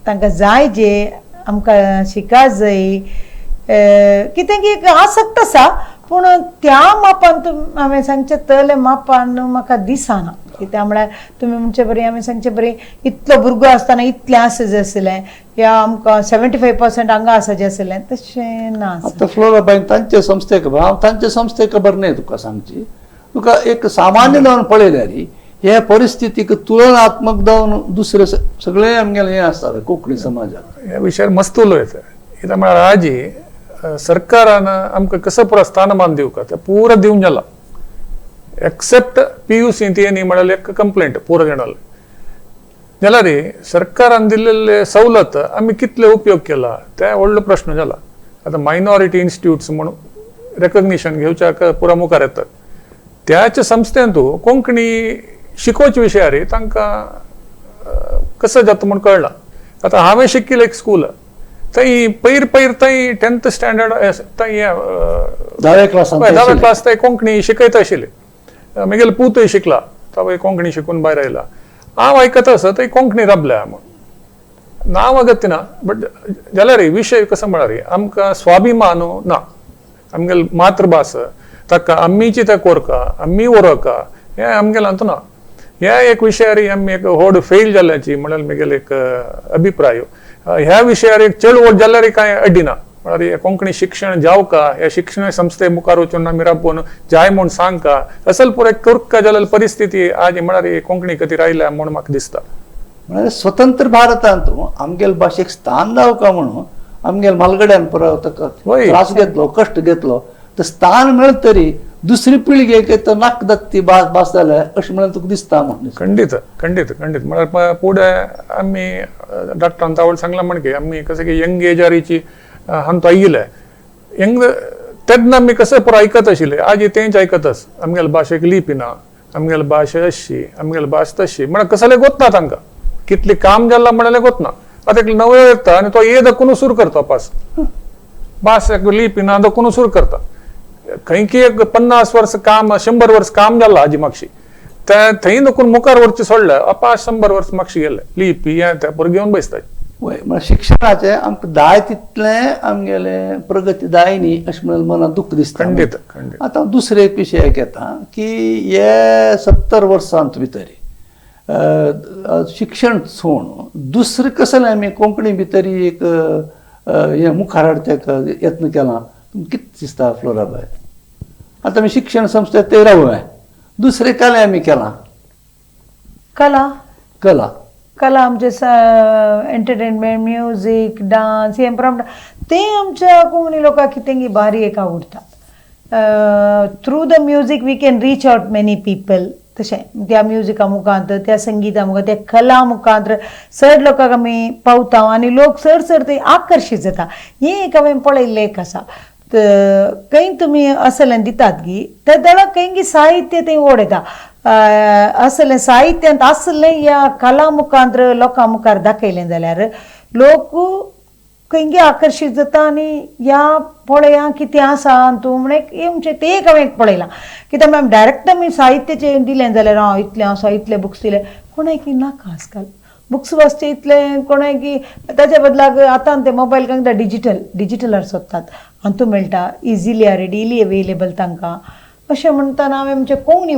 C: तांकां जाय जे आमकां शिका जाय, कितें की एक आसक्त आसा, पूण त्या मापान हांवें सांगचें तले मापान म्हाका दिसना. कित्याक म्हळ्यार तुमी म्हणचे बरी हांवें सांगचे बरी इतलो भुरगो आसतना इतलें आसा आसलें या आमकां 75% हांगा आसाचें आसलें तशें ना आसा.
A: आतां फ्लोराबायन तांचे संस्थेक खबर, हांव तांचे संस्थेक खबर न्हय तुका सांगची, तुका एक सामान्य जावन पळयल्यार हे परिस्थितीक तुलनात्मक जावन दुसरे सगळे आमगेले हें आसता कोंकणी समाजाक.
B: ह्या विशयार मस्त उलयता. कित्याक म्हळ्यार आजी सरकारान आमकां कसो पुरो स्थानमान दिवका तें पुरो दिवन जाला, एक्सेप्ट पी यू सी ती म्हळ्यार एक कंप्लेंट पुरो जाणाले. जाल्यार सरकारान दिल्ले सवलत आमी कितले उपयोग केला ते व्हडलो प्रश्न जाला. आतां मायनॉरिटी इन्स्टिट्यूट्स म्हणून रेकग्निशन घेवच्याक पुरो मुखार येतात, त्याच संस्थेंतू कोंकणी शिकोवचे विशयार तांकां कसो जाता म्हूण कळना. आतां हांवें शिकिल्लें एक स्कूल, थंय पयर पयर थंय 10th standard थंय
A: धाव्या क्लासांत.
B: धाव्या क्लास थंय कोंकणी शिकयता आशिल्ले. म्हगेलो पूतय शिकला, तो कोंकणी शिकून भायर आयला. हांव आयकता आसा थंय कोंकणी राबल्या म्हूण नांव अगत्य ना, बट जाल्यार विशय कसो म्हळ्यार आमकां स्वाभिमान ना, आमगेली मातृभास ताका आमीची त्या कोरका आमी उरोका हें आमगेलें हातूंत ना. ह्या एक विशयार आमी एक व्हड फेल जाल्ल्याची म्हळ्यार म्हगेलो एक अभिप्राय. ह्या विशयार एक चळवळ जाल्यार कांय अड्डिना, म्हळ्यार कोंकणी शिक्षण जावका ह्या शिक्षण संस्थे मुखार वचून आमी राबोवन जाय म्हूण सांगका असल पुराय करका जाल्ली परिस्थिती आज म्हळ्यार कोंकणी खातीर आयल्या म्हूण म्हाका दिसता.
A: म्हळ्यार स्वतंत्र भारतांत आमगेले भाशेक स्थान जावका म्हणून आमगेले म्हालगड्यान परत ताका त्रास घेतलो, कश्ट घेतलो, तर स्थान मेळत तरी दुसरी पिळगेक तर नाक ती भास भास जाल्या अशें म्हणून तुका दिसता म्हणून.
B: खंडीत खंडीत खंडीत. म्हळ्यार फुडें आमी डॉक्टरान तावळ सांगलां म्हणके आमी कशें की यंग एजारीची हांतो आयिल्ले यंग तेन्ना आमी कशें पुरो आयकत आशिल्ले, आज तेंच आयकतच आमगेले भाशेक लिपी ना, आमगेले भाश अशी, आमगेले भाश तशी, म्हळ्यार कसले गोतना तांकां कितली काम जाल्लां म्हणल्यार गोतना. आतां एकलो नवो येता आनी तो ये दाखोवन सुरू करता पास भास लिपी ना दाखोवन सुरू करता. खंयकी एक 50 वर्स काम 100 वर्स काम जालां हाजी मागशी ते थंय दाखोवन मुखार वरचें सोडलें, 500 वर्स मागशी गेले लिपी हें तें पुरो घेवन बसता.
A: वय म्हळ्यार शिक्षणाचें आमकां जाय तितलें आमगेलें प्रगती जाय न्ही अशें म्हणून मनाक दुख्ख दिसता.
B: खंडीत खंडीत.
A: आतां दुसरे एक विशयाक येता की हे 70 वर्सांत भितर शिक्षण सोड दुसरें कसलें आमी कोंकणी भितर एक हें मुखार हाडपाक यत्न केला तुमकां कितें दिसता फ्लोराबाय? आतां आमी शिक्षण संस्थेत ते रावया, दुसरें कला आमी केलां?
C: कला
A: कला
C: कला आमचे एंटरटेनमेंट, म्युजीक, डान्स हें प्रमाण तें आमच्या कोंकणी लोकांक कितें बारी एक आवडटा. Through the music we can reach out many people. तशें त्या म्युजिका मुखांत, त्या संगिता मुखांत, त्या कला मुखांत चड लोकांक आमी पावता आनी लोक चड चड ते आकर्शीत जाता. हें एक हांवें पळयल्लें एक आसा. खंय तुमी असलें दितात गी ते दळा खंय साहित्य थंय ओड येता. असलें साहित्यांत आसलें ह्या कला मुखांत लोकां मुखार दाखयलें जाल्यार लोक खंय आकर्शीत जाता आनी ह्या पळया कितें आसा तूं म्हण एक येवचें तें एक हांवें पळयलां. कित्याक आमी डायरेक्ट आमी साहित्याचें दिलें जाल्यार हांव इतलें आसा इतले बुक्स दिले कोणाक नाका. आजकाल बुक्स वाचचे इतलें कोणाक ताच्या बदलाक आतां ते मोबायल कांय डिजिटल डिजिटलार सोदतात आनी तूं मेळटा इजिली रेडिली अवेलेबल तांकां. अशें म्हणटाना हांवें आमचे कोंकणी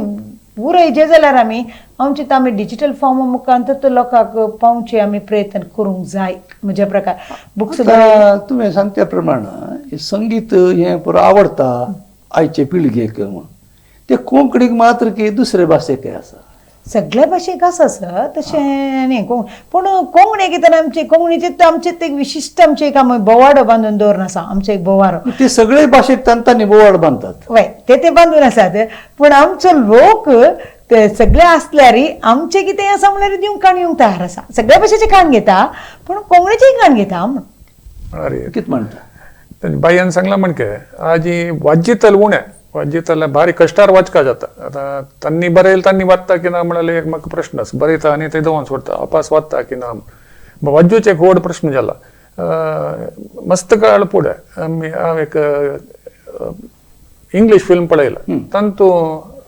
C: उरयचे जाल्यार आमी आमचे आमी डिजिटल फॉर्म मुखांत तो लोकांक पावचे आमी प्रयत्न करूंक जाय. म्हज्या प्रकार बुक्स
A: तुवें सांगच्या प्रमाण संगीत हें पुरो आवडटा आयचे पिळगेक म्हूण, ते कोंकणीक मात्र की दुसरे भाशेक आसा?
C: सगळ्या भाशेक आसा सर तशें न्ही, पूण कोंकणी कितें आमचे कोंकणीचे आमचे एक विशिश्ट आमचे एक आमी बोवाडो बांदून दवरून आसा आमचो एक बोवारो.
A: ते सगळे भाशेक तांणी बोवाड बांदतात.
C: वय ते ते बांदून आसात, पूण आमचो लोक ते सगळे आसल्यार आमचें कितें आसा म्हणल्यार दिवंक काण येवंक तयार आसा. सगळ्या भाशेचें काण घेता पूण कोंकणीचेंय काण घेता म्हण.
A: कितें म्हणटा
B: बायन सांगलां म्हणके आजी वाज्जितल उणें वाज्जितले भारी कश्टार वाचका जाता. आतां तांणी बरयल तांणी वाचता की ना म्हळ्यार एक म्हाका प्रश्न आसा. बरयता आनी ते दवरून सोडटा अपास वाचता की ना वाज्जूचे एक व्हड प्रश्न जाला. मस्त काळ फुडें आमी हांव एक इंग्लीश फिल्म पळयला तांतू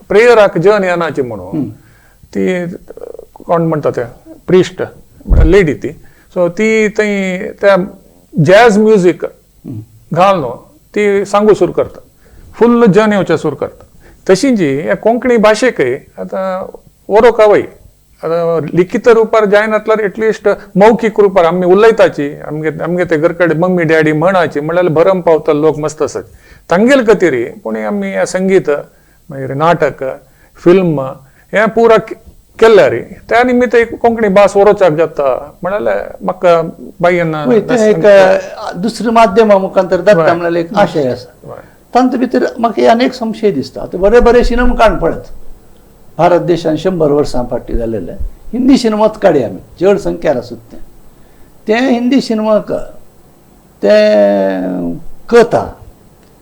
B: प्रेयराक जन यानाची म्हणून ती कोण म्हणटा ते प्रिस्ट म्हळ्यार लेडी ती, सो ती थंय त्या जॅज म्युजीक घालून ती सांगू सुरू करता, फुल्ल जन येवचें सुरू करता. तशी जी ह्या कोंकणी भाशेकय आतां वरोक आवय आतां लिखित रुपार जायनातल्यार एटलिस्ट मौखीक रुपार आमी उलयताची आमगे आमगे ते घरकडे मम्मी डॅडी म्हणाची म्हणल्यार भरम पावता लोक मस्त आसत तांगेले खातीर. पूण आमी संगीत मागीर नाटक फिल्म हें पुरा केल्यार त्या निमित्त एक कोंकणी भास वरोवच्याक जाता म्हणल्यार म्हाका बायन
A: एक दुसऱ्या माध्यमा मुखांतर जाता म्हणल्यार एक आशय आसा. तांचे भितर म्हाका अनेक संशय दिसता. आतां बरे बरे सिनेमा काण पळत भारत देशान 100 वर्सां फाटीं जालेले हिंदी सिनेमाच काडया आमी चड संख्यार आसत तें तें हिंदी सिनेमाक तें कथा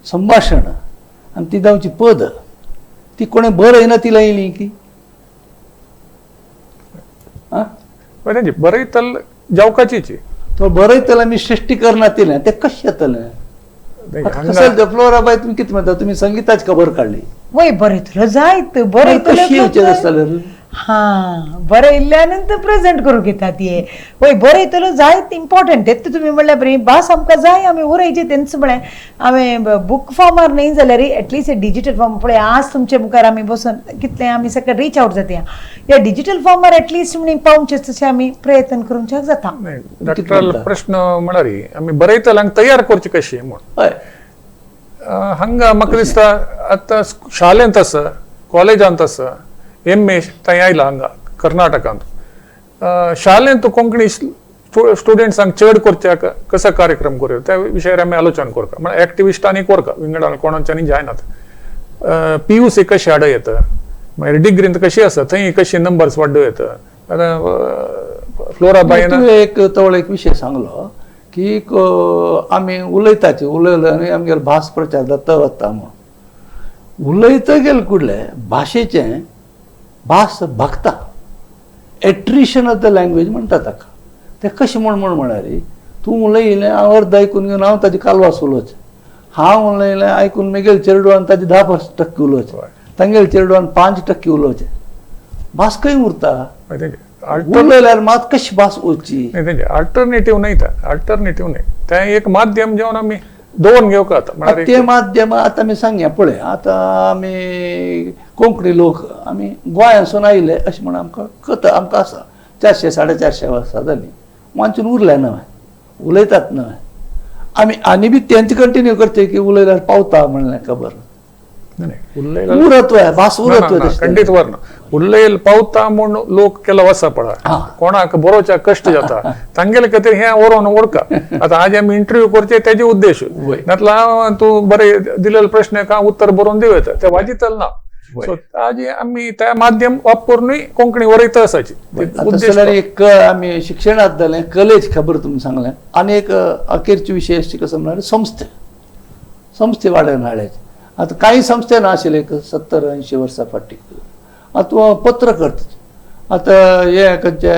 A: संभाशण आनी ती जावची पद ती कोणें बरयना ती लायली की आं
B: बरें बरयतल जावकाचीची
A: तो बरयतले आमी श्रेश्टीकरण तिलें तें कशें जातलें? कशें फ्लोराबाय तुमी कितें म्हणटा? तुमी संगिताची खबर काडली
C: वय बरयतलो जायत बरयतलो हां बरयल्ल्यान प्रेजेंट करूंक येता ती. वय बरयतलो जायत इम्पॉर्टंट तें तुमी म्हणल्यार बरी भास आमकां जाय आमी उरयची तेंच म्हळें हांवें बूक फॉर्मार न्ही जाल्यार एटलिस्ट डिजिटल फॉर्म पळय आज तुमचे मुखार आमी बसून कितलें आमी सगळें रीच आवट जाता ह्या डिजिटल फॉर्मार एटलिस्ट म्हण पावचें तशें आमी प्रयत्न करूंक जाता.
B: डॉक्टर प्रश्न म्हळ्यार आमी बरयतल्यांक तयार करची कशी म्हूण हांगा म्हाका दिसता आतां शाळेंत आसा कॉलेजांत आसा एम ए थंय आयला हांगा कर्नाटकांत शाळेंत कोंकणी स्टुडंट्सांक चड करच्याक कसो कार्यक्रम करूं त्या विशयार आमी आलोचन करता म्हळ्यार एक्टिविस्टांनी करता विंगड कोणाच्यानी जायनात. पीयूसी कशी हाडूं येता, मागीर डिग्रींत कशी आसा थंय कशी नंबर्स वाडोवं येता. आतां फ्लोरा बायन
A: तुवें एक तवळ एक विशय सांगलो की आमी उलयताचे उलयलो आनी आमगेलो भास प्रचार जाता वता म्हणून. उलयता गेले कुडले भाशेचें भास भागता, एट्रिशन ऑफ the language म्हणटा ताका. तें कशें म्हूण म्हूण म्हळ्यार तूं उलयलें हांव अर्द आयकून घेवन हांव ताजी कालवास उलोवचें, हांव उलयलें आयकून मेगेल चेरडुवान ताजे 10% उलोवचें, तांगेले चेरडुवान 5% उलोवचें. भास खंय उरता? उलयल्यार मात कशी भास उरची?
B: अल्टरनेटीव न्हय तें, अल्टरनेटीव न्हय तें एक माध्यम जेवन आमी दवरून घेवंक जाता.
A: तें माध्यम आतां आमी सांगया पळय, आतां आमी कोंकणी लोक आमी गोंयांसून आयले अशें म्हूण आमकां कथा आमकां आसा. 400 450 वर्सां जालीं वाचून उरले न्हय, उलयतात न्हय आमी. आनी बी तेंच कंटिन्यू करचे की उलयल्यार पावता म्हणलें खबर उरत भास उरत
B: खंडीत वरना. उलयल पावता म्हूण लोक केलो वसा पळय, कोणाक बरोवच्या कश्ट जाता तांगेले खातीर हें वरोवन ओडका. आतां आज आमी इंटरव्यू करचे तेजे उद्देश नातला तूं बरें दिलेले प्रश्न का उत्तर बरोवन दिवं येता, ते वाजितल ना. सो आज आमी त्या माध्यम वापरुनूय कोंकणी वरयता आसाची.
A: एक आमी शिक्षणांत जालें कलेची खबर तुमी सांगलें. आनी एक अखेरचे विशय कसो म्हळ्यार संस्थे संस्थे वाडोवन हाडल्याचे. आतां कांय संस्थे ना आशिल्ले एक 70-80 वर्सां फाटीं. आतां पत्रकर्त आतां हे खंयचे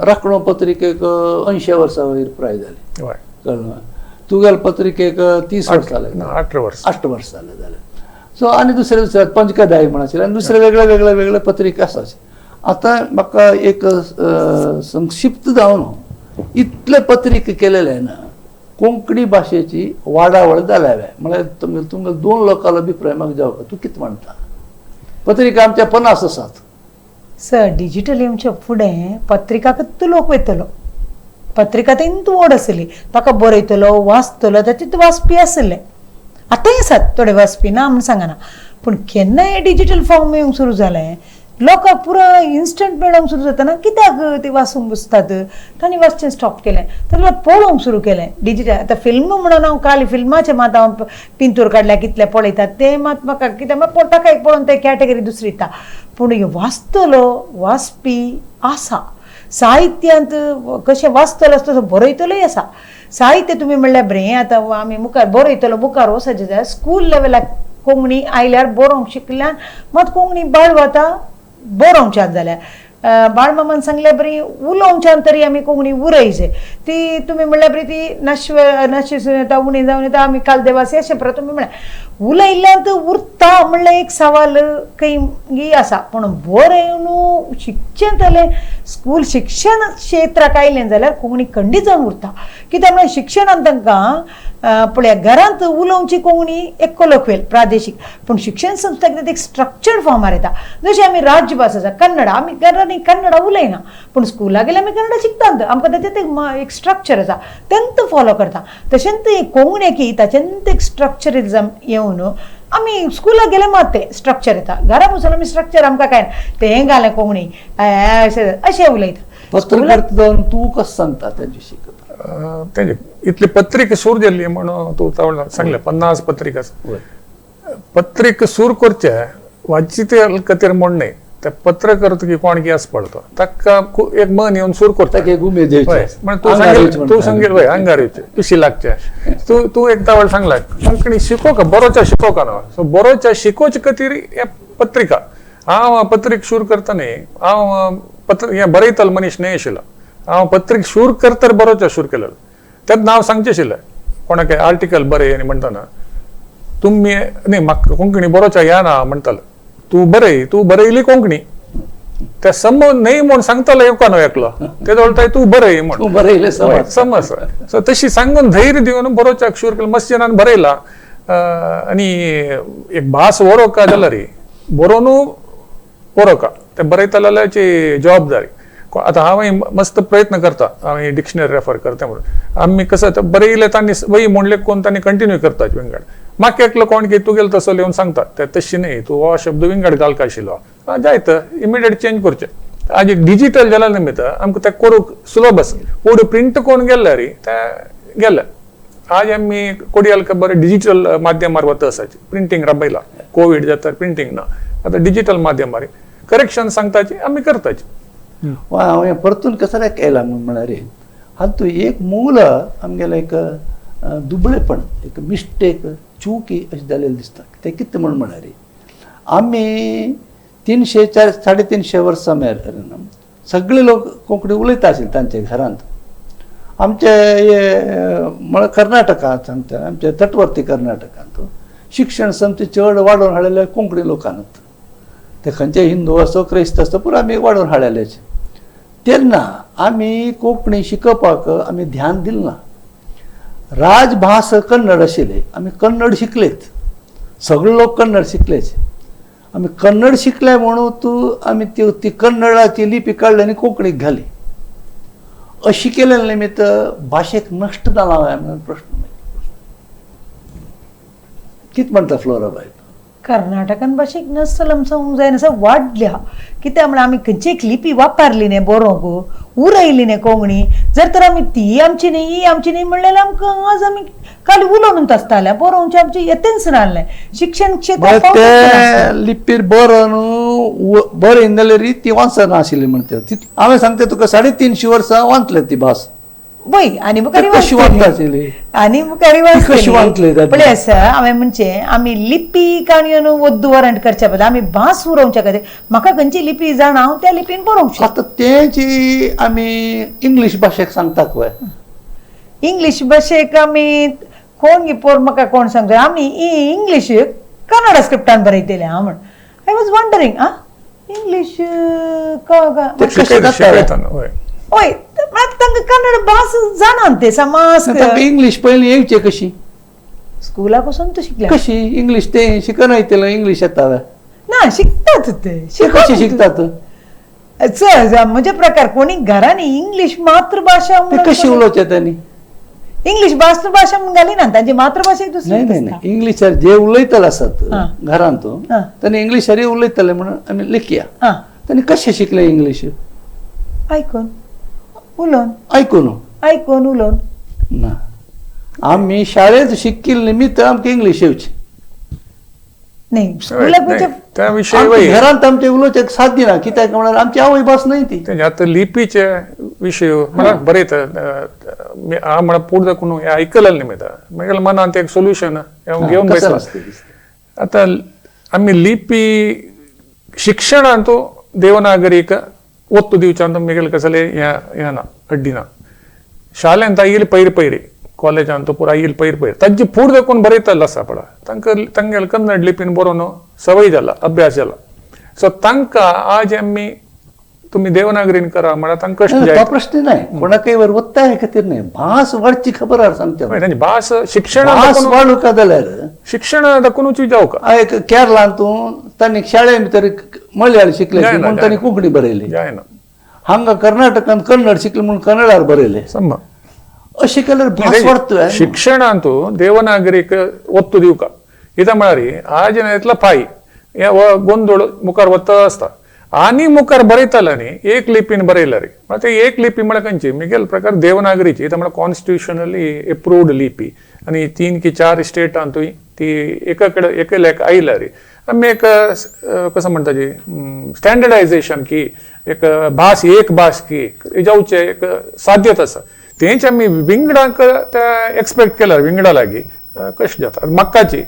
A: राखणो पत्रिकेक 80 वर्सां वयर पुराय जाली, कळ्ळें? तुगेल पत्रिकेक 30 वर्सां जालें,
B: 8 वर्सां
A: 8 वर्सां जालें. सो आनी दुसरे दुसरे पंचकदाय म्हण आशिल्ले आनी दुसरे वेगळे वेगळे वेगळे पत्रिका आसा. आतां म्हाका एक संक्षिप्त जावन इतले पत्रिका केलेले ना कोंकणी भाशेची वाडावळ जाल्या म्हळ्यार तुमकां 2 लोकांलो अभिप्राय म्हाका जावपा. तूं कितें म्हणटा? पत्रिका आमच्या 50 आसात.
C: सर डिजिटल येवच्या फुडें पत्रिका कितलो लोक वयतलो, पत्रिका तेंत व्हड आसली, ताका बरयतलो वाचतलो ताचे वाचपी आसले. आतांय आसात थोडे वाचपी, ना म्हूण सांगना, पूण केन्ना हें डिजिटल फॉर्म येवंक सुरू जालें लोकांक पुरो इन्स्टंट मेळोंक सुरू जाता कित्याक ती वाचूंक बसतात, तांणी वाचचें स्टॉप केलें, ताका पळोवंक सुरू केलें डिजिटल. आतां फिल्म म्हणून हांव काल फिल्माचें मात हांव पिंतूर काडल्या कितलें पळयतात तें मात म्हाका कित्याक ताका एक पळोवन ते कॅटेगरी दुसरी येता. पूण वाचतलो वाचपी आसा, साहित्यांत कशें वाचतलो आसता तसो बरयतलोय आसा. साहित्य तुमी म्हणल्यार बरें आतां आमी मुखार बरयतलो मुखार वचपाचें जाल्यार स्कूल लेवलाक कोंकणी आयल्यार बरोवंक शिकल्यान मात कोंकणी बाळ वता बरोवच्यान जाल्यार. बाळमामान सांगल्या बरी उलोवच्यान तरी आमी कोंकणी उरयचे ती तुमी म्हणल्यार बरी ती नाशव नाशिसून येता उणी जावन येता आमी काल देवासी अशें परत तुमी म्हणल्यार उलयल्ल्यान उरता म्हणल्यार एक सवाल खंय आसा. पूण बरें शिकचें जालें स्कूल शिक्षण क्षेत्राक आयलें जाल्यार कोंकणी खंडीत जावन उरता. कित्याक म्हळ्यार शिक्षणान तांकां पळया घरांत उलोवची कोंकणी एक कोलोक्वेल प्रादेशीक, पूण शिक्षण संस्था कितें एक स्ट्रक्चर्ड फॉर्मार येता. जशें आमी राज्यभास आसा कन्नडा, आमी घरांनी कन्नडा उलयना पूण स्कुलाक गेल्यार आमी कन्नडा शिकतात, आमकां ताचें एक स्ट्रक्चर आसा तेंत फॉलो करता. तशेंच कोंकणी ताचेंत एक स्ट्रक्चरिजम येवन आमी स्कुलाक गेले मात तें स्ट्रक्चर येता, घरा बसून आमी स्ट्रक्चर आमकां कांय ना तें घालें कोंकणी अशें अशें उलयता.
A: पत्रकार जावन तूं कसो सांगता तेजे विशीं?
B: तेजे इतली पत्रिका सूर जाल्ली म्हणून तूं सांगलें 50 पत्रिका. पत्रिका सूर करचे वाचिते खातीर म्हूण न्हय, ते पत्रकार तुगे कोण की आस पडतो ताका एक मन येवन सूर करता तूं तूं सांगेल वय अंगार येवचें पिशी लागचें. तूं तूं एक तावळ सांगला कोंकणी शिकोवका बरोवच्या शिकोवका न्हय, सो बरोवच्या शिकोवचे खातीर हे पत्रिका. हांव पत्रिका सूर करता न्ही, हांव पत्र हें बरयतलो मनीस न्हय आशिल्लो, हांव पत्रिका शूर करतर बरोवचें शूर केलें तेन्ना हांव सांगचें आशिल्लें कोणाक आर्टिकल बरय आनी म्हणटना तुमी न्ही म्हाका कोंकणी बरोवच्या येना म्हणटालो, तूं बरय तूं बरयली कोंकणी ते समज न्हय म्हूण सांगतालो येवका न्हय एकलो ते जवळ तूं बरय म्हूण
A: बरयलें
B: समज. सो तशी सांगून धैर्य दिवन बरोवच्याक शूर केलें, मस्त जाणान बरयला. आनी एक भास बरोवका जाल्यार बरोवनू बरोवका ते बरयतल्याची जबाबदारी. आतां हांव मस्त प्रयत्न करता, हांव डिक्शनरी रेफर करता म्हणून आमी कसो बरयलें तांणी वय म्हणलें कोण तांणी कंटिन्यू करता विंगड. म्हाका एकलो कोण की तुगेलो तसो येवन सांगता ते तशी न्हय तूं हो शब्द विंगड घालका आशिल्लो जायत इमिडिएट चेंज करचें. आज डिजिटल जाल्या निमित्त आमकां तें करूंक सुलभ आसा, पूण प्रिंट कोण गेल्यार तें गेलें. आज आमी कोडियल बरें डिजिटल माध्यमार वता आसाची प्रिंटींग राबयला. कोवीड जाता प्रिंटींग ना, आतां डिजिटल माध्यमार करेक्शन सांगताची आमी करताची.
A: हांव हें परतून कसल्याक येयला म्हूण म्हळ्यार हातूंत एक मूल आमगेलें एक दुबळेपण, एक मिस्टेक, चूकी अशें जालेलें दिसता. तें कितें म्हूण म्हळ्यार आमी 300 4 350 वर्सां मेरेन सगळे लोक कोंकणी उलयता आशिल्ले तांच्या घरांत. आमचे हे म्हळ्यार कर्नाटकांत सांगता, आमच्या तटवर्ती कर्नाटकांत शिक्षण सामकें चड वाडोवन हाडलेलें कोंकणी लोकांत. ते खंयचे हिंदू आसो क्रिस्त आसो पुरो आमी वाडोवन हाडलेलेच. तेन्ना आमी कोंकणी शिकोवपाक आमी ध्यान दिलें ना. राजभास कन्नड आशिल्ली, आमी कन्नड शिकलेत, सगळे लोक कन्नड शिकलेच. आमी कन्नड शिकले म्हणून तूं आमी ती कन्नडाची लिपी काडली आनी कोंकणीक घाली. अशी केल्या निमित्त भाशेक नश्ट जाला काय म्हणून प्रश्न. कितें म्हणटा फ्लोरा बाय?
C: कर्नाटकान भाशेक नश्ट जाला सांगूंक जायना, सर वाडल्या. कित्याक म्हळ्यार आमी खंयची एक लिपी वापरली न्ही बरोवंक, उरयली न्ही कोंकणी, जर तर आमी ती आमची न्ही ही आमची न्ही म्हणल्यार आमकां आज आमी खाली उलोवन आसताले, बरोवचें आमचें येतेंच नासलें. शिक्षण क्षेत्रांत
A: ते लिपीर बरोवन बरयन जाल्यार ती वाचना आशिल्ली म्हणटा. हांवें सांगता तुका 350 वर्सां वाचले ती भास.
C: वय आनी मुखार
A: कशी वाचता आशिल्ली,
C: आनी मुखार
A: कशी वाचली.
C: पळय आसा हांवें म्हणचें आमी लिपी काणयो वद्दू वरंट करच्या बदला आमी भास उरोवच्या खातीर म्हाका खंयची लिपी जाणा हांव त्या लिपीन बरोवंक शकता.
A: आतां तेंची आमी इंग्लीश भाशेक सांगता पळय,
C: इंग्लीश भाशेक आमी कोण गे पोर म्हाका कोण सांगता आमी इंग्लीश कन्नड स्क्रिप्टान बरयतले हांव म्हण. I was wondering ah English हय तांकां कन्नड भास जाणा ते समाज.
A: इंग्लीश पयलीं येवचे कशी
C: स्कुलाक वचून तूं शिकले
A: कशी इंग्लीश ते शिकना येतले इंग्लीश येता
C: ना शिकतात ते.
A: कशी शिकतात
C: म्हणजे प्रकार कोणी घरांनी इंग्लीश मातृभाशा
A: कशी उलोवचे तांणी
C: इंग्लीश मातृभाशा म्हणून घाली ना, तांची मातृभाशा दुसरी.
A: नाही नाही, इंग्लिशार जे उलयतले आसात घरांत तांणी इंग्लिशार उलयतले म्हणून आमी लेखया. तांणी कशें शिकले इंग्लीश?
C: आयकून उलोवन,
A: आयकून
C: आयकून उलोवन
A: ना. आमी शाळेंत शिकिल्ले निमित्त आमकां इंग्लीश येवची
C: नाही.
B: त्या विशय
A: घरांत आमचे उलोवचें साध्य ना, कित्याक म्हळ्यार आमची आवय भास न्हय ती.
B: आतां लिपीचे विशय मला बरयता हांव म्हळ्यार पूर्ण दाखोवन हें आयकलें निमित्त मागीर मनांत एक सोल्युशन घेवन बसला. आतां आमी लिपी शिक्षणांत देवनागरीक ಒತ್ತು ದಿವಸ ಮಿಗಲ್ ಕಸಲೆ ಏನ ಅಡ್ಡಿನ ಶಾಲೆ ಅಂತ ಐಲಿ ಪೈರು ಪೈರಿ ಕಾಲೇಜ್ ಅಂತ ಪೂರ ಐಲಿ ಪೈರು ಪೈರಿ ತಜ್ಜಿ ಪೂರ್ದಕ್ಕೊಂಡು ಬರೀತಲ್ಲ ಸಪಡ ತಂಕ ತಂಗೆಲ್ ಕನ್ನಡ ಲಿಪಿನ ಬರೋನು ಸವೈದಲ್ಲ ಅಭ್ಯಾಸ ಅಲ್ಲ. ಸೊ ತಂಕ ಆಜ್ ಅಮ್ಮಿ तुम्ही देवनागरीन करा म्हळ्यार तांकां कश्ट
A: तो प्रश्न नाही. कोणाकय वर ಒತ್ತಾಯ खातीर न्हय, भास वाडची खबर आसा सांगता.
B: तांची भास शिक्षण
A: भास वाडूका जाल्यार
B: शिक्षण दाखोवनूच जावका.
A: एक केरळांत तांणी शाळे भितर मलयाळ शिकले म्हणून तांणी कोंकणी बरयली,
B: जायना.
A: हांगा कर्नाटकांत कन्नड शिकले म्हणून कन्नडार बरयले. अशें केल्यार भास वाडटा.
B: शिक्षणांत देवनागरीक ಒತ್ತು दिवका कित्याक म्हळ्यार आज इतलो पाय हे गोंदळ मुखार वता आसता आनी मुखार बरयताले न्ही एक लिपीन बरयला रे. ते एक लिपी म्हळ्यार खंयची मिगेल प्रकार देवनागरीची, म्हळ्यार कॉन्स्टिट्युशनली एप्रूव्ड लिपी आनी 3 की 4 स्टेटांतूय ती एका कडेन एका लेख आयला रे. आमी एक कसं म्हणटा जी स्टँडर्डायझेशन की एक भास एक भास की जावचें एक साध्यत आसा. तेंच आमी विंगडांक ते एक्सपेक्ट केल्यार विंगडा लागीं कशें जाता. म्हाकाची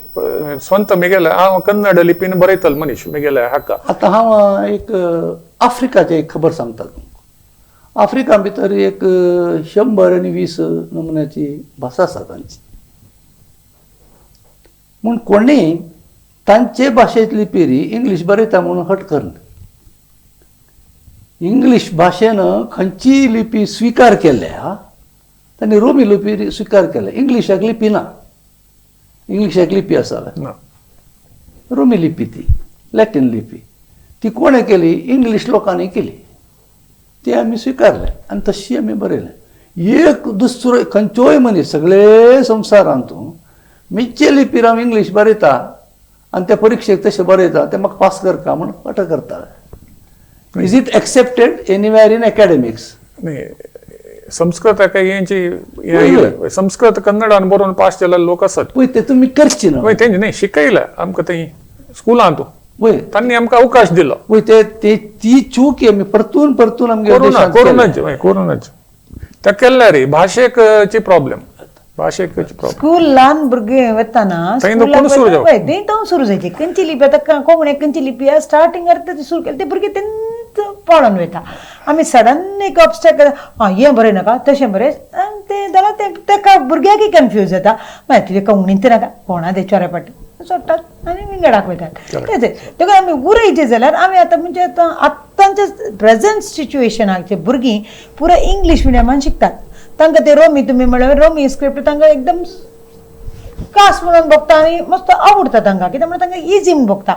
B: स्वंत मिगेले हांव कन्नड लिपीन बरयतलो मनीस मिगेले हाका.
A: आतां हांव एक आफ्रिकाचें एक खबर सांगता तुमकां. आफ्रिका भितर एक 120 नमुन्याची भास आसा तांची. म्हूण कोणी तांचे भाशेंतली लिपीर इंग्लीश बरयता म्हणून हट करना. इंग्लीश भाशेन खंयचीय लिपी स्विकार केल्या तांणी रोमी लिपी स्विकार केल्या, इंग्लिशाक लिपी ना. इंग्लिशाक लिपी आसा रोमी लिपी, ती लॅटीन लिपी ती कोणें केली? इंग्लीश लोकांनी केली. ती आमी स्विकारले आनी तशी आमी बरयलें. एक दुसरो खंयचोय मनीस सगळे संवसारांत मिचे लिपीर हांव इंग्लीश बरयता आनी त्या परिक्षेक तशें बरयता ते म्हाका पास करता म्हूण अट करता. Is it accepted anywhere in academics?
B: न्ही, संस्कृत हेंची संस्कृत कन्नडान बरोवन पास जाल्ले लोक आसात.
A: पळय ते तुमी करची ना.
B: तेंचे न्ही शिकयला आमकां थंय स्कुलांत
A: वय
B: तांणी आमकां अवकाश दिलो.
A: वय, ते ते ती चूक आमी परतून परतून आमगे
B: कोरोना
A: देशांत केल्या.
B: कोरोनाचे, हय, कोरोनाचे त्या केल्ल्या रे भाशेकची प्रॉब्लेम, भाशेकची प्रॉब्लेम.
C: स्कूल ल्हान भुरगे वतना
B: थंय कोण सुरू जावप?
C: थंय तो सुरू जायचे खंयची लिपी आतां कोंकणी खंयची लिपी स्टार्टिंग अर्थ सुरू केली ते भुरगे तेंच पळोवन वयता. आमी सडन एक ऑबस्टेकल आं हें बरें नाका तशें बरें आनी तें जाल्यार तें तेका भुरग्याकय कन्फ्यूज जाता. मागीर तुजें कोंकणींत नाका कोणा ते चोरे पाटी सोडटात आनी विंगडाक वयतात.
B: Correct.
C: तेच देखून आमी उरयचे जाल्यार आमी आतां म्हणजे आतां आतांच्या प्रेझेंट सिच्युएशनाक भुरगीं पुराय इंग्लीश मिडियमान शिकतात. तांकां ते रोमी तुमी म्हणल्यार रोमी स्क्रिप्ट तांकां एकदम कास म्हणून बघता आनी मस्त आवडटा तांकां, कित्याक म्हणल्यार तांकां इजी म्हूण बघता.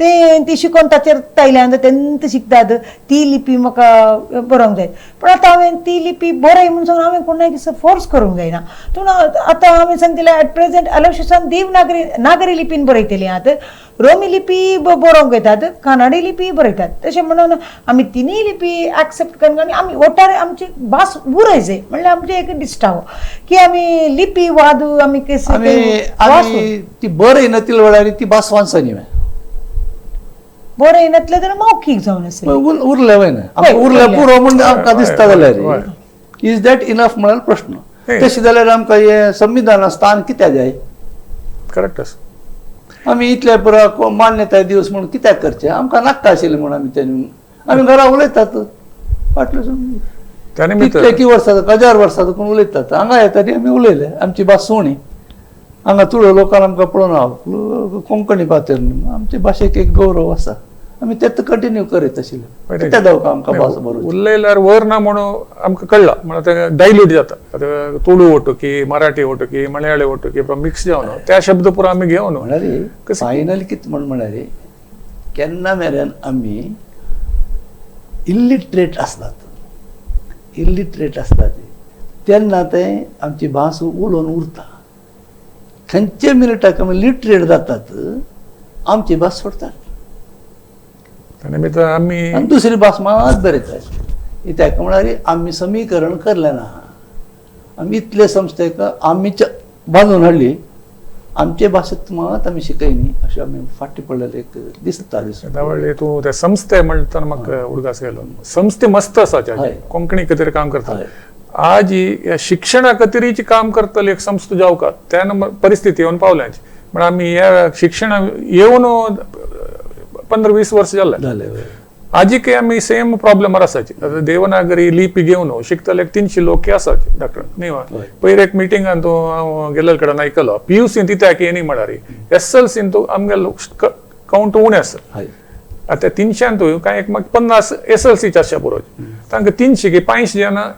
C: ते ती शिकोवन ताचेर तायल्यान तेन्ना शिकतात ती लिपी म्हाका बरोवंक जाय. पूण आतां हांवें ती लिपी बरय म्हूण सांगून हांवें कोणाक फोर्स करूंक जायना. पूण आतां हांवें सांगतलें एट प्रेझेंट अलोशिसान देवनागरी नागरी लिपीन बरयतली आतां रोमी लिपी बरोवंक येतात, कानाडी लिपी बरयतात. तशें म्हणून आमी तिनूय लिपी एक्सेप्ट करून आनी आमी ओटारे आमची भास उरय जाय म्हणल्यार आमचें एक दिश्टावो की आमी लिपी वाद आमी
A: आमी आमी ती बरय नातील वेळार ती भास वाचनी.
C: बरय नातलें जाल्यार मौखीक जावन आसली
A: उरले वय ना आमकां
C: उरलें.
A: उरले पुरो म्हूण आमकां दिसता
B: हय.
A: जाल्यार is that enough म्हळ्यार प्रश्न.
B: हय.
A: तशें जाल्यार आमकां हें संविधान स्थान कित्याक जाय?
B: करेक्ट आसा.
A: आमी इतले पुरो मान्यताय दिवस म्हणून कित्याक करचें? आमकां नाका आशिल्लें म्हणून आमी तें आमी घरा उलयतात फाटले
B: त्या निमित्त
A: कितले की वर्सां हजार वर्सां कोण उलयतात हांगा येता ती आमी उलयले आमची भास सुणी हांगा तुळो लोकांक आमकां पळोवन हांव कोंकणी पात्र न्हू आमचे भाशेक एक गौरव आसा आमी तेच कंटिन्यू करीत आशिल्ले कित्याक जावं आमकां भास बरोवची?
B: उलयल्यार वर ना म्हणून आमकां कळ्ळा म्हणल्यार तें डायल्यूट जाता. आतां तुळू वोटो की मराठी वोटो की मलयाळी वोटो की मिक्स जावन त्या शब्द पुरो आमी घेवन
A: म्हळ्यार
B: कशें?
A: फायनल कितें म्हण म्हळ्यार केन्ना मेरेन आमी इलिटरेट आसतात, इलिटरेट आसतात तेन्ना तें आमची भास उलोवन उरता. खंयच्या मिनटाक आमी लिटरेट जातात आमची भास सोडतात
B: त्या निमित्त आमी
A: आनी दुसरी भास मात बरयतात. कित्याक म्हळ्यार आमी समीकरण करलें ना. आमी इतले संस्थेक आमी बांदून हाडली आमचे भाशेंत मात आमी शिकयनी अशें आमी फाटीं पडलेलें एक दिसता दिसून.
B: त्यावेळी तूं त्या संस्थे म्हणटा म्हाका उडगास गेलो. संस्थे मस्त आसा
A: हय.
B: कोंकणी खातीर काम करता.
A: हय.
B: आज ह्या शिक्षणा खातीरच काम करतली एक संस्था जावका त्या नंबर परिस्थिती येवन पावल्या. म्हण आमी ह्या शिक्षणा येवन 15-20 वर्स जालें
A: जालें.
B: आजीकय आमी सेम प्रॉब्लेमार आसाची. आतां देवनागरी लिपी घेवन शिकतले 300 लोक आसाचे डॉक्टर न्ही.
A: हय.
B: पयर एक मिटिंगान तूं हांव गेल्ले कडेन आयकलो PUC तित्याक येनी म्हळ्यार SLC तूं आमगे कावंट उणें आसा.
A: हय.
B: आतां 300 कांय एक मागीर 50 SLC आसच्या पुरो तांकां 300 की 500 जाणां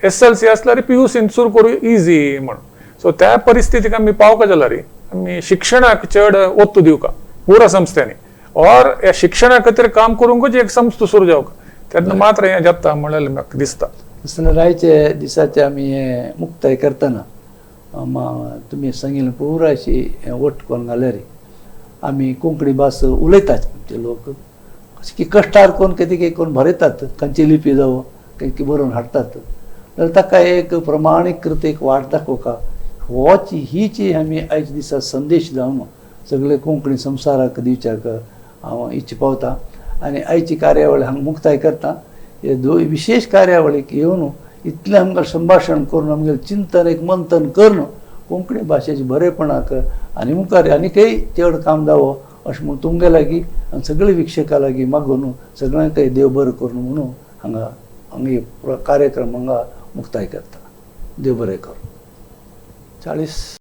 B: SLC आसल्यार PUC सुरू करूं इजी म्हणून. सो त्या परिस्थितीक आमी पावका जाल्यार आमी शिक्षणाक चड ओत्तू दिवका पुरा संस्थांनी और ह्या शिक्षणा खातीर काम करूंकूच एक संस्था सुरू जावका तेन्ना मात्र हें जाता म्हणलें म्हाका दिसता.
A: आसतना रायचे दिसाचे आमी हें मुक्ताय करतना तुमी सांगिल्लें पुराय अशी वट करून घाल्यार आमी कोंकणी भास उलयतात आमचे लोक अशें की कश्टार कोण कितें कोण बरयतात खंयची लिपी जावं खंयची बरोवन हाडटात जाल्यार ताका एक प्रमाणीकृत एक वाट दाखोवका होच हीची आमी आयच्या दिसा संदेश जावन सगळे कोंकणी संवसाराक दिवच्याक हांव इच्छा पावता. आनी आयची कार्यावळ हांगा मुक्ताय करता. हे दोन विशेष कार्यावळीक येवन इतलें आमकां संभाशण करून आमगेलें चिंतन एक मंथन करून कोंकणी भाशेचे बरेपणाक आनी मुखार आनीकय चड काम जावो अशें म्हूण तुमगे लागीं आनी सगळे विक्षकां लागीं मागून सगळ्यांकय देव बरें करून म्हणून हांगा हांगा कार्यक्रम हांगा मुक्ताय करता. देव बरें करूं. 40